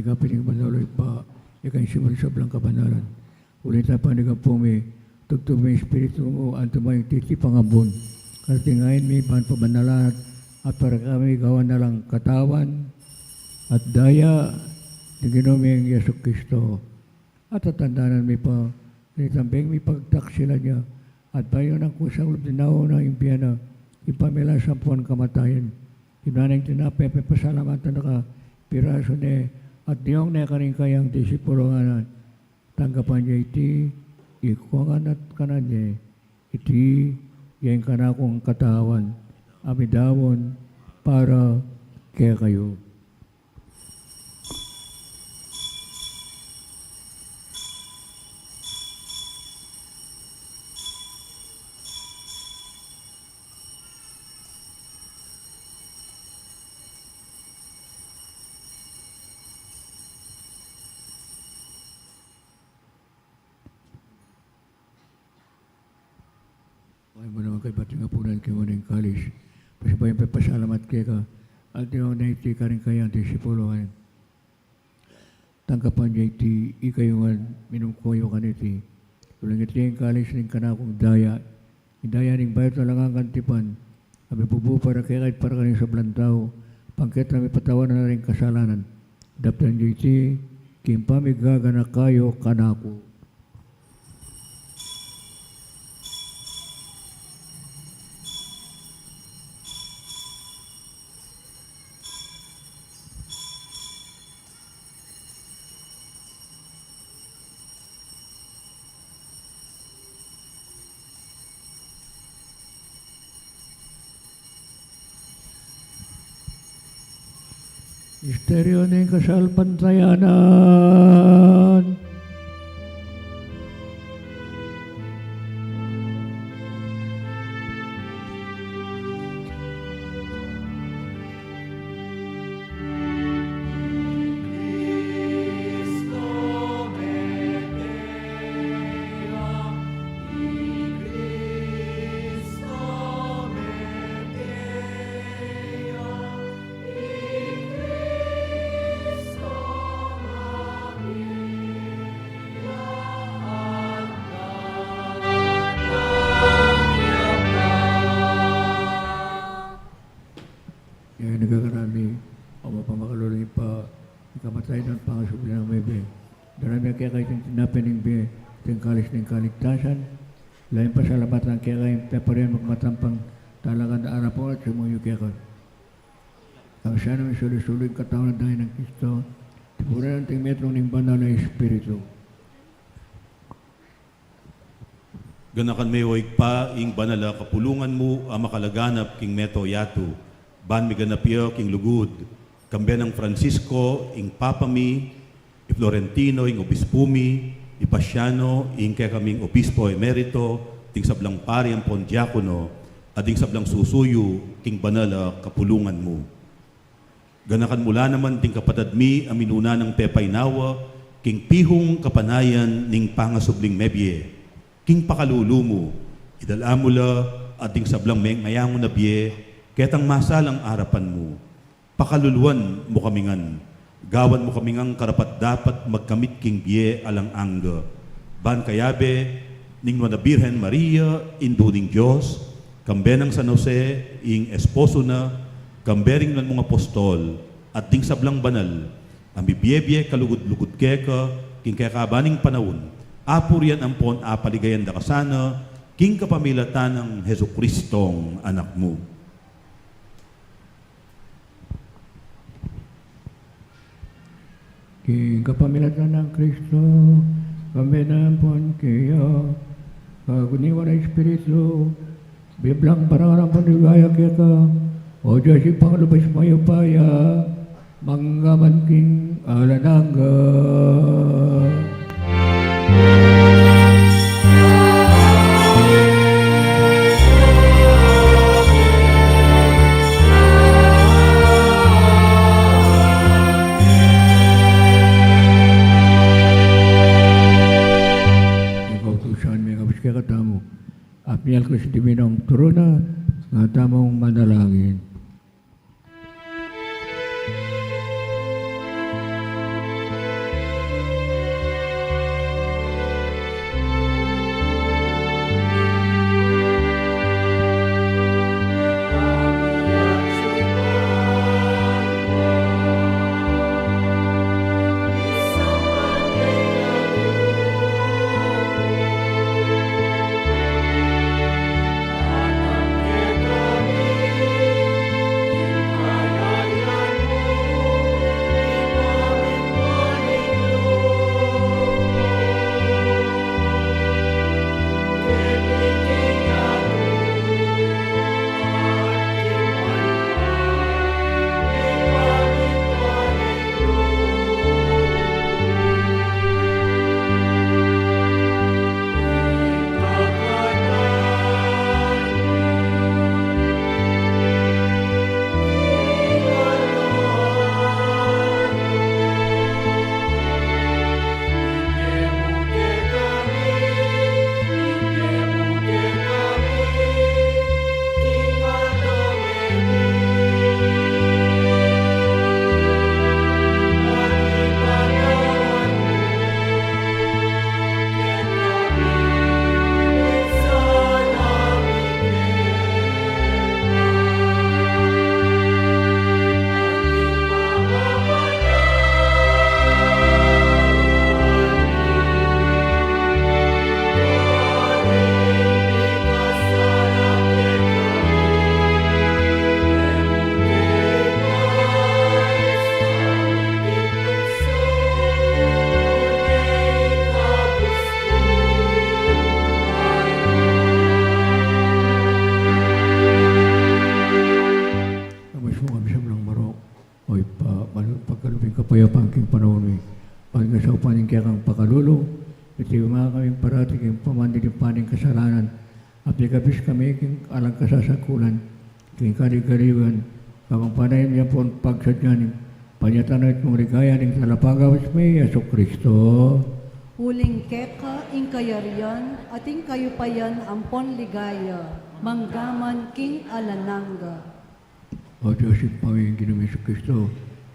Ika pin ing banal a Ibpa, ika ing simbul ning sablang kabanalan. Uli na ta panigampu mi, tubtub mi ing Espiritu mu, anti mo ing titipa nang bun. Kartingayan mi ban pabanalan at para kami gawan na lang katawan at daya ning Ginu ming Jesu Kristo. At tatandanan mi pa, nitambeng mi pagtaksilan ya, at bayu nang kusang lub dinaun na ing bie na, ing pamilas ampon kamatayan. Ing nganang tinape, pepasalamatan da ka, pirasu ne, at diyong ne karing kayang disipulo, ngana, tanggapan ye iti, ikua ngan at kanan ye, iti ya ing kanakung katawan, a midaun para kekayu. Ay mo naman kay bating apunan kaya mo na ing kalis. Pasibayu yang pepasalamat keka, at diyong ne iti karing kayang disipulo, ngana, tanggapan ye iti, ikayu ngan, minum kayu kaniti. Uling iti ing kalis ning kanakung daya, ing daya ning bayu at alang anggang tipan, a mibubu para kekayu at para karing sablang tau, bang keta mipatawad na ring kasalanan. Daptan yu iti king pamigaganaka yu kanaku. Misteryu ning kasalpantayanan. Ing nagkakarami, o mapamakalulu ning pa, ing kamatayan at pangasubli nang mebie. Darami keka iting tinape ning bie, iting kalis ning kaligtasan. Lalu pasalamatan keka ing peparian magmatampang talagang arapan at sumuyu keka. Ing sasabing sulu-sulu ing katawan at daya nang Kristo, tipunan na ning metung ning Banal a Espiritu. Ganakan me, o Ibpa, ing banal a kapulungan mu a makalaganap king mabilug a yatu, ban miganap ya king lugud, kambe nang Francisco, ing Papa mi, i Florentino, ing obispu mi, i Paciano, ing kekaming obispo emerito, ding sablang pari ampon diakono, at ding sablang susuyu king banal a kapulungan mu. Ganakan mu la naman ding kapatad mi a minuna nang pepaynawa king pihung kapanayan ning pangasubling mebie. King pakalulu mu, idala mu la at ding sablang mengayangu na bie ketang masalang arapan mu. Pakaluluan mu kami ngan, gawan mu kami ngang karapat-dapat magkamit king bie alang angga. Ban kayabe ning Nuan a Birhen Maria, Indu ning Dios, kambe nang San Jose, ing esposo na, kambe ring nuan mung apostol, at ding sablang banal a mibie-bie kalugud-lugud keka king kekaban ning panaun, apurian ampon apaligayan da ka sana king kapamilatan nang Jesucristong Anak mu. King kapamilatan nang Kristo, kambe na ampon keya, kaguniwan ning Espiritu, biblang parangalan ampon ligaya keka, o Dios Ibpang lubos mayupaya, mangga man king alang angga. Ing kautusan mekabus kekatamu, apinalak na king Divinong Turu na, nga tamung manalangin. kapayapan king panaun mi. Ban king saupan ning kekang pakalulu, iti manga kami parati king pamandi ning paning kasalanan, at ikabus kami king alang kasasangkulan, king kaligaligan, kapampanayun mi ampon pagsadya ning panyatang ning ligaya ning talapagawad mi, Jesu Kristo. Uling keka ing kayarian, at ing kayupayan ampon ligaya, manggaman king alang angga. O Dios, Ibpa mi, Ginu ming Jesu Kristo,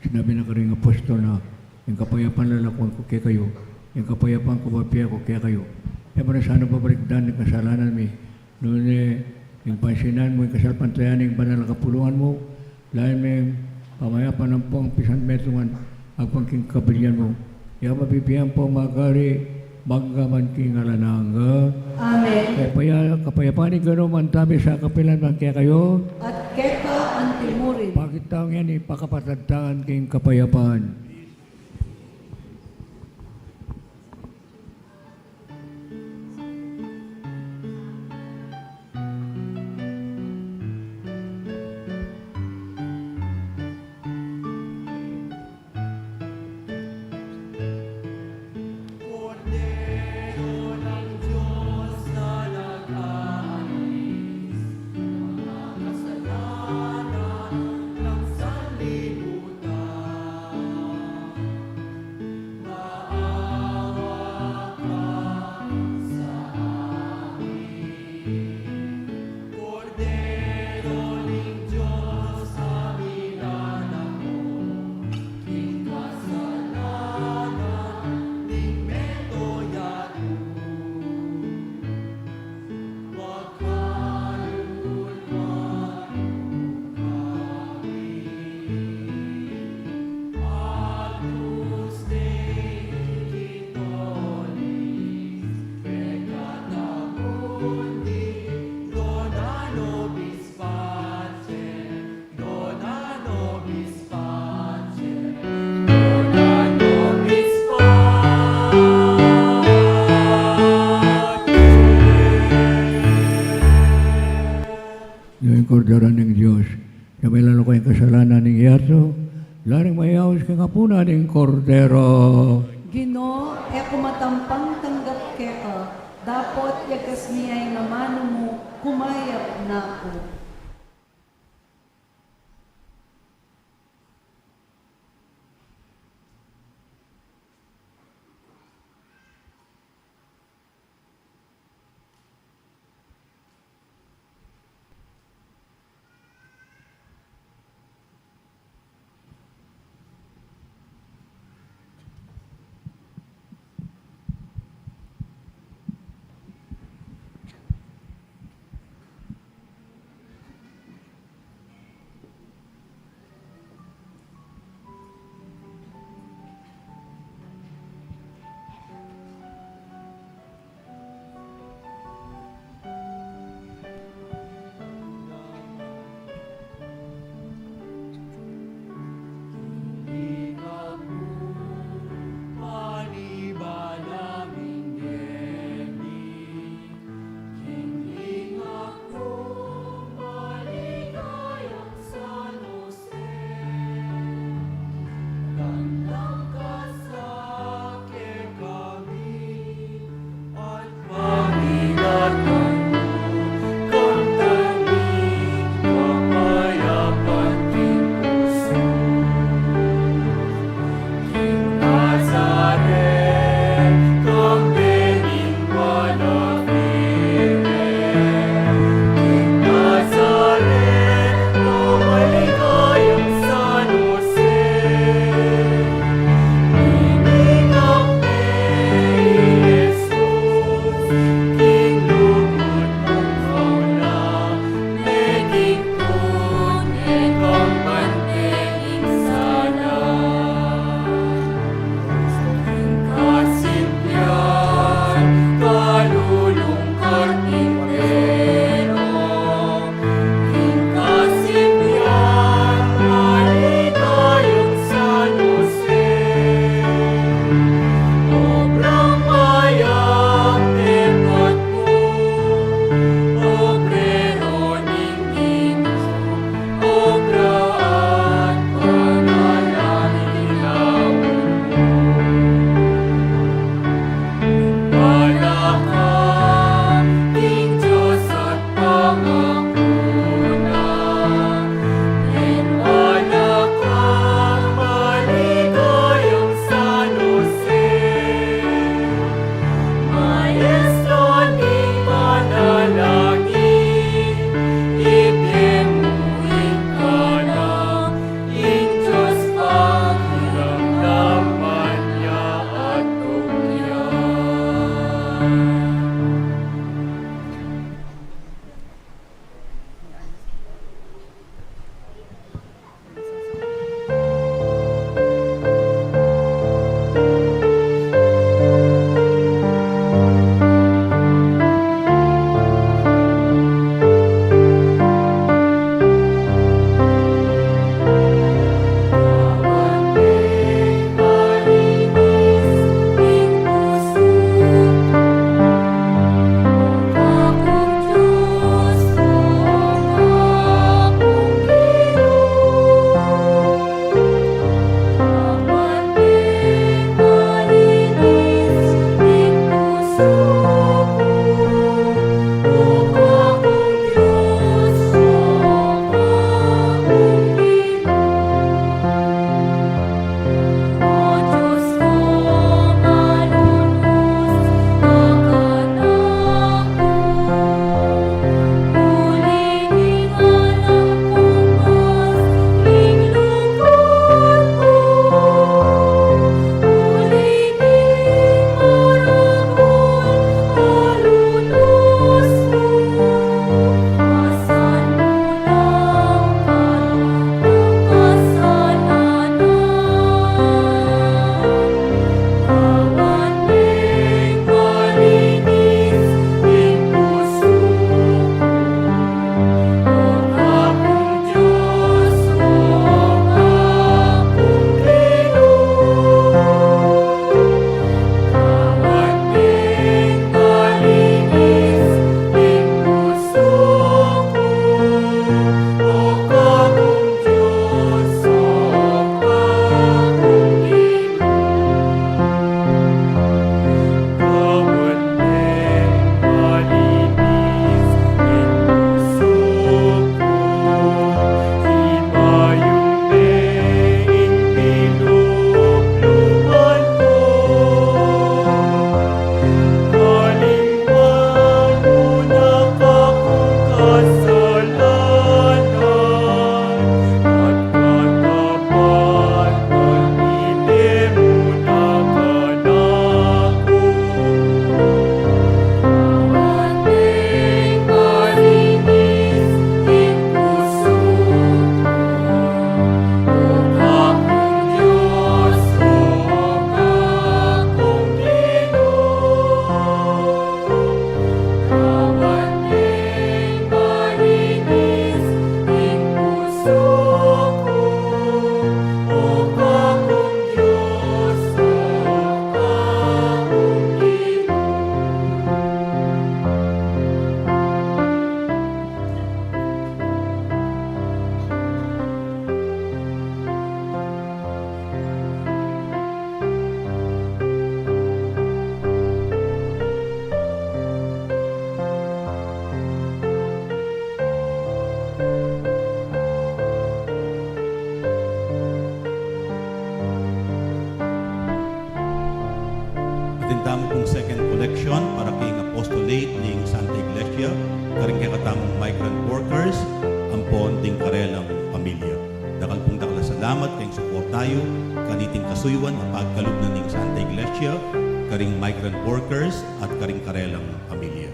sinabi na karing apostol na, ing kapayapan lalakwan ku kekayu, ing kapayapan ku bibie ku kekayu. E mu na sana babalikdan ing kasalanan mi, nune ing pansinan mu ing kasalpantayanan ning banal a kapulungan mu, lalu na ing pamayapan ampong pisan metungan, agpang king kabilian mu. Iya mabibie ampong magari, manggaman king alang angga. Amen. Kapaya-, kapayapan ning Ginu manatili sa kapilan man kekayu. At keka antimurin. Pakit tang yan, ipakapatad tang king kapayapan. Ing Kordero ning Dios, ya milaluka ing kasalanan ning yatu, lalu ring mayaus king apunan ning Kordero. Ginu, e ku matampang tanggap keka, dapot yagas mu ya ing amanu mu, kumayap na ku. Tamu pung second collection para king apostolate ning Santa Iglesia, karing kekatamung migrant workers, ampon ding karelang pamilya. Dakal pung dakal a salamat king suporta yu kaniting kasuyuan a pagkalub na ning Santa Iglesia, karing migrant workers at karing karelang pamilya.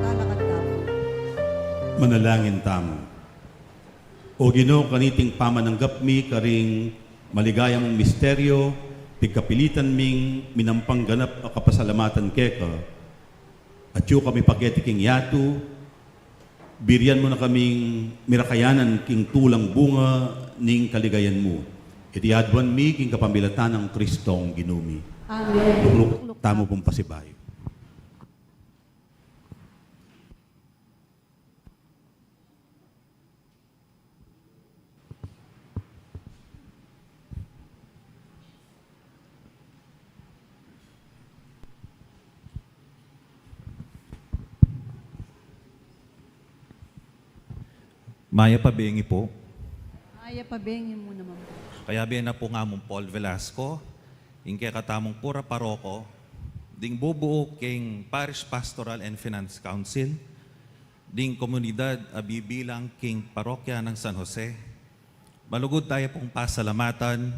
Talakad tamu. Manalangin tamu. O Ginu, kaniting pamananggap mi karing maligaya mung misteryo, pigkapilitan ming minampang ganap a kapasalamatan keka. Atyu kami paketi king yatu, birian mu na kaming mirakayanan king tulang bunga ning kaligayan mu. Iti aduan mi king kapamilatan nang Kristong Ginu mi. Amen. Lukluk tamu pung pasibayu. Mayap a bengi pu. Mayap a bengi mu naman pu. Kayabe na pu ngamung Paul Velasco, ing kekatamung kura paroko, ding bubuu king Parish Pastoral and Finance Council, ding komunidad a bibilang king parokya nang San Jose. Malugud taya pung pasalamatan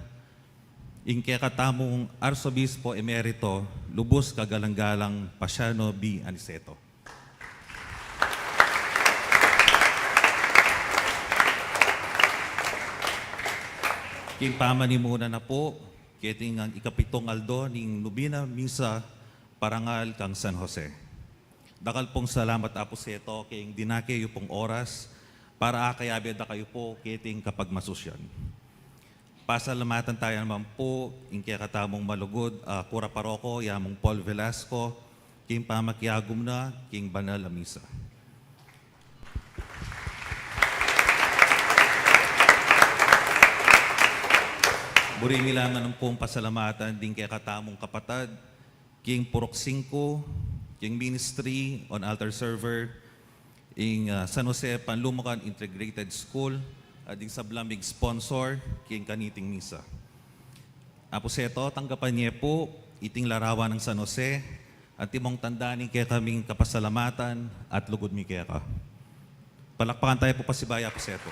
ing kekatamung Arsobispo Emerito, lubus kagalang-galang Pasiano B. Aniceto. King pamanimuna na pu, keting ikapitung aldo ning nubina misa parangal kang San Jose. Dakal pung salamat, Apu Seto, king dinake yu pung oras para akayabe da kayu pu keting kapagmasusyan. Pasalamatan taya naman pu ing kekatamung malugud a kura paroko, ya mung Paul Velasco, king pamakiagum na king banal a misa. Buri mi la naman pung pasalamatan ding kekatamung kapatad king purok singku, king ministry on altar server, ing, ah, San Jose Panlumukan Integrated School, at ding sablang mig-sponsor king kaniting misa. Apu Seto, tanggapan ye pu iting larawan nang San Jose, at timong tanda ning kekaming kapasalamatan at lugud mi keka. Palakpakan taya pu pasibayu, Apu Seto.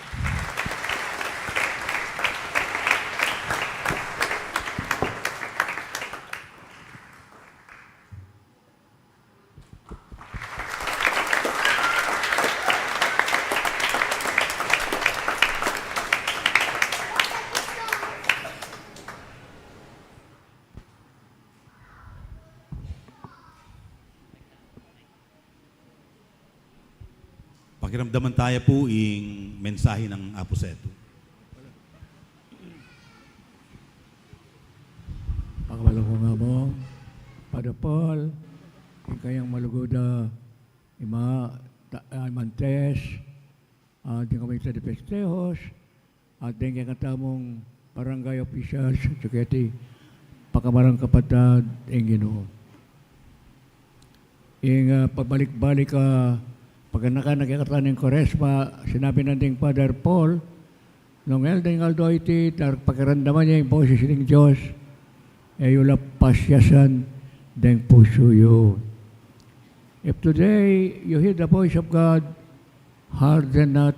Pakiramdaman taya pu ing mensahe nang Apu Seto. Pakabalak ku nga mu, Father Paul, ing kayang malugud a ima, ta-, ah, imantes, ah, ding Comité de Festejos, at ding kekatamung barangay officials, suketi pakamarang kapatad ing Ginu. Ing, ah, pabalik-balik, ah, paganakan na kekatamu ning Kuaresma, sinabi na ding Father Paul, nung el ding aldo iti, ta pakiramdaman ye ing boses ning Dios, e yu la pasiasan deng pusu yu. If today you hear the voice of God, harden not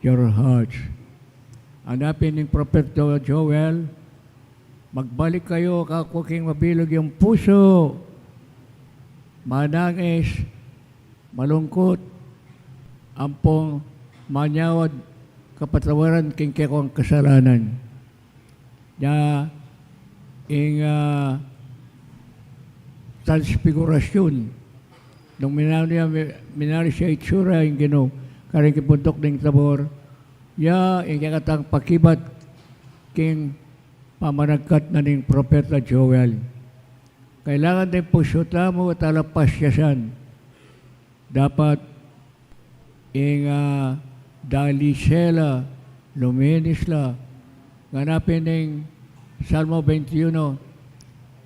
your hearts. Ing apin ning propeta Joel, magbalik kayu kaku king mabilug yung pusu, manangis, malungkut, ampong manyawad kapatawaran king kekong kasalanan. Ya ing, ah, Transfigurasyun. Nung minalu ya, mi-, minalu ya itsura ing Ginu karin king bunduk ning Tabor, ya ing kekatang pakibat king pamanagkat na ning propeta Joel. Kailangan deng pusu tamu at ala pasyasan. Dapat ing, ah, dalisela, luminis la. Ngana pin ing Salmo twenty-one,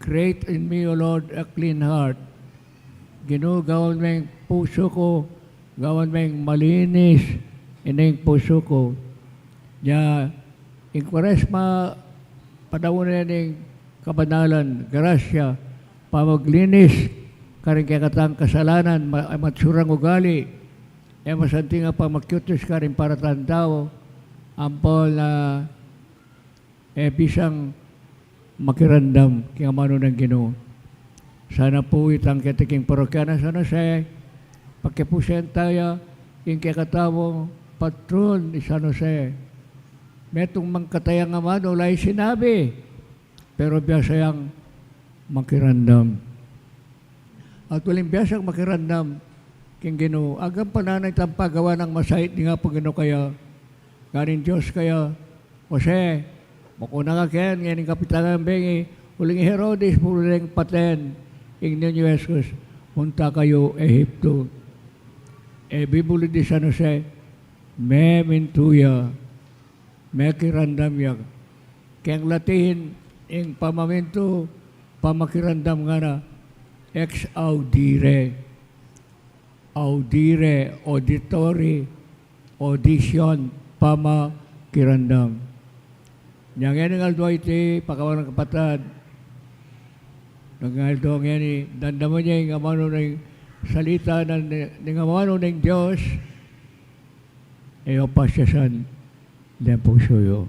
"Create in me, O Lord, a clean heart." Ginu, gawan me ing pusu ku, gawan me ing malinis ining pusu ku. Nya, ing Kuaresma, panaun ne ning kabanalan, grasya, pamaglinis karing kekatang kasalanan, ma-, matsurang ugali, e masanting a pamakiutus karing paratang tau, ampon na e bisang makiramdam king amanu nang Ginu. Sana pu itang keti king parokya nang San Jose, pakipusen taya king kekatamung patron i San Jose. Metung mangkataya ngan amanu, ala i sinabi, pero biasa yang makiramdam. At uling biasang makiramdam king Ginu, agampanan na itang pagawa nang masait ding Apung Ginu kaya, karin Dios kaya, "Jose, mukuna ka ken, ngeni kapitan nang bengi, uling i Herodes pureng paten ing Niño Jesus, munta kayu Ehipto." E bibulid i San Jose, memintu ya, mekiramdam ya. Keng Latin, ing pamamintu, pamakiramdam ngana, ex audire. Audire, auditory, audition, pamakiramdam. Nya ngeni ing aldo a iti, pakawan a kapatad, ing aldo ngeni, damdaman ye ing amanu ning salita na ni-, ning amanu ning Dios, e yu pasyasan deng pusu yu.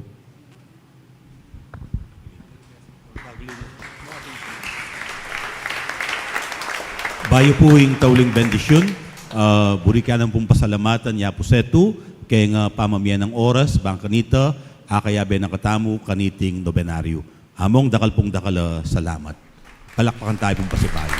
Bayu pu ing tauling bendisyun, ah, buri ke naman pung pasalamatan ya pu setu, keng, ah, pamamie nang oras, bang kanita, akayabe na katamu kaniting nobenaryu. Among dakal pung dakal a salamat. Palakpakan tayu pung pasibayu.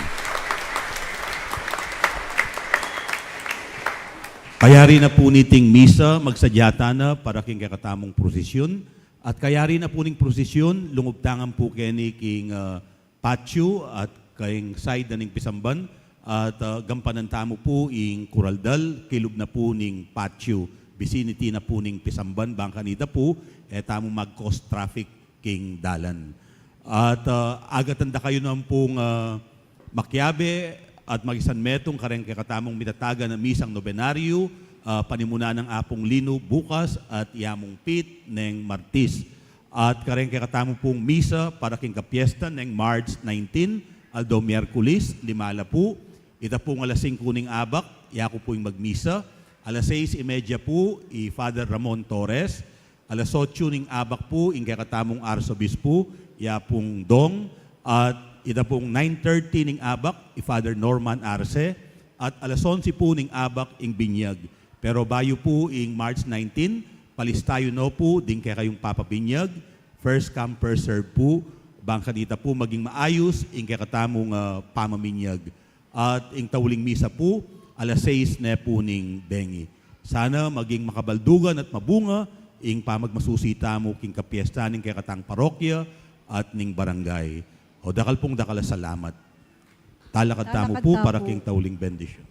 Kayari na pu niting misa, magsadya tana para king kekatamung prosesyun. At kayari na pu ning prosesyun, lungub tangan pu keni king, ah, patio at king side na ning pisamban. At, ah, gampanan tamu pu ing kuraldal, kilub na pu ning patio. Vicinity na pu ning pisamban, bang kanita pu, e tamu mag-cause traffic king dalan. At, ah, agatan da kayu naman pung, ah, makiabe at makisanmetung kareng kekatamung mitatagan a misang nobenaryu, ah, panimunan nang Apung Lino bukas at ya mung pit neng Martis. At kareng kekatamu pung misa para king kapiesta neng March nineteen, aldo Miyerkules, lima la pu. Ita pung alas singku ning abak, yaku pu ing magmisa. Alas sais y media pu, i Father Ramon Torres. Alas otsu ning abak pu, ing kekatamung arsobispu, ya pung Dong, at ita pung nine thirty ning abak, i Father Norman Arce, at alas onse pu ning abak, ing binyag. Pero bayu pu ing March nineteen, palista yu no pu ding kekayung papabinyag, first come, first serve pu, bang kanita pu maging maayus ing kekatamung, ah, pamaminyag. At ing tauling misa pu, alas sais ne pu ning bengi. Sana maging makabaldugan at mabunga ing pamagmasusi tamu king kapiesta ning kekatang parokya at ning barangay. O, dakal pung dakal a salamat. Talakad tamu pu para king tauling bendisyun.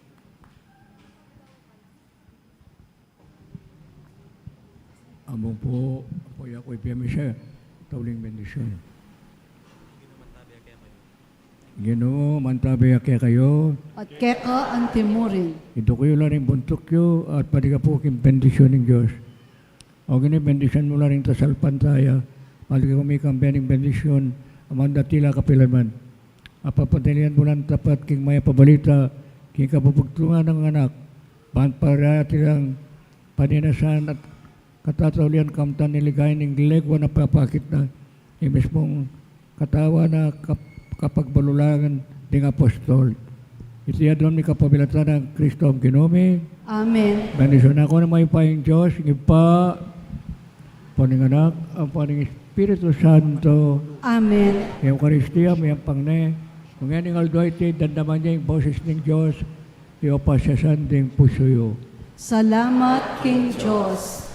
Among pu, apoy aku ipiyamisa, tauling bendisyun. Ginu, mantabi ya kekayu. At keka antimurin. Iduk yu la ring buntuk yu, at padiga pu king bendisyun ning Dios. O Ginu, bendisyun mu la ring tasalpantaya. Padiga kami kang bendisyun, amang datila kapilanman. Apapadalian mu lang tapat king mayap a balita, king kapapagtunguhan nang anak, ban parati lang paninasan at katataulian kamtan ning ligaya ning legua na papakit na, ing mismung katawan na kap-, kapagbalulangan ding apostol. Iti adwan mi kapabilatan nang Kristo a Ginu mi. Amen. Bendisyunan na kayu ning mayupayang Dios, ing Ibpa, ampo ning Anak, ampo ning Espiritu Santo. Amen. Ing Eukaristia, miyampang ne. Ngening aldo a iti, damdaman ye ing boses ning Dios, yu pasyasan ding pusu yu. Salamat king Dios.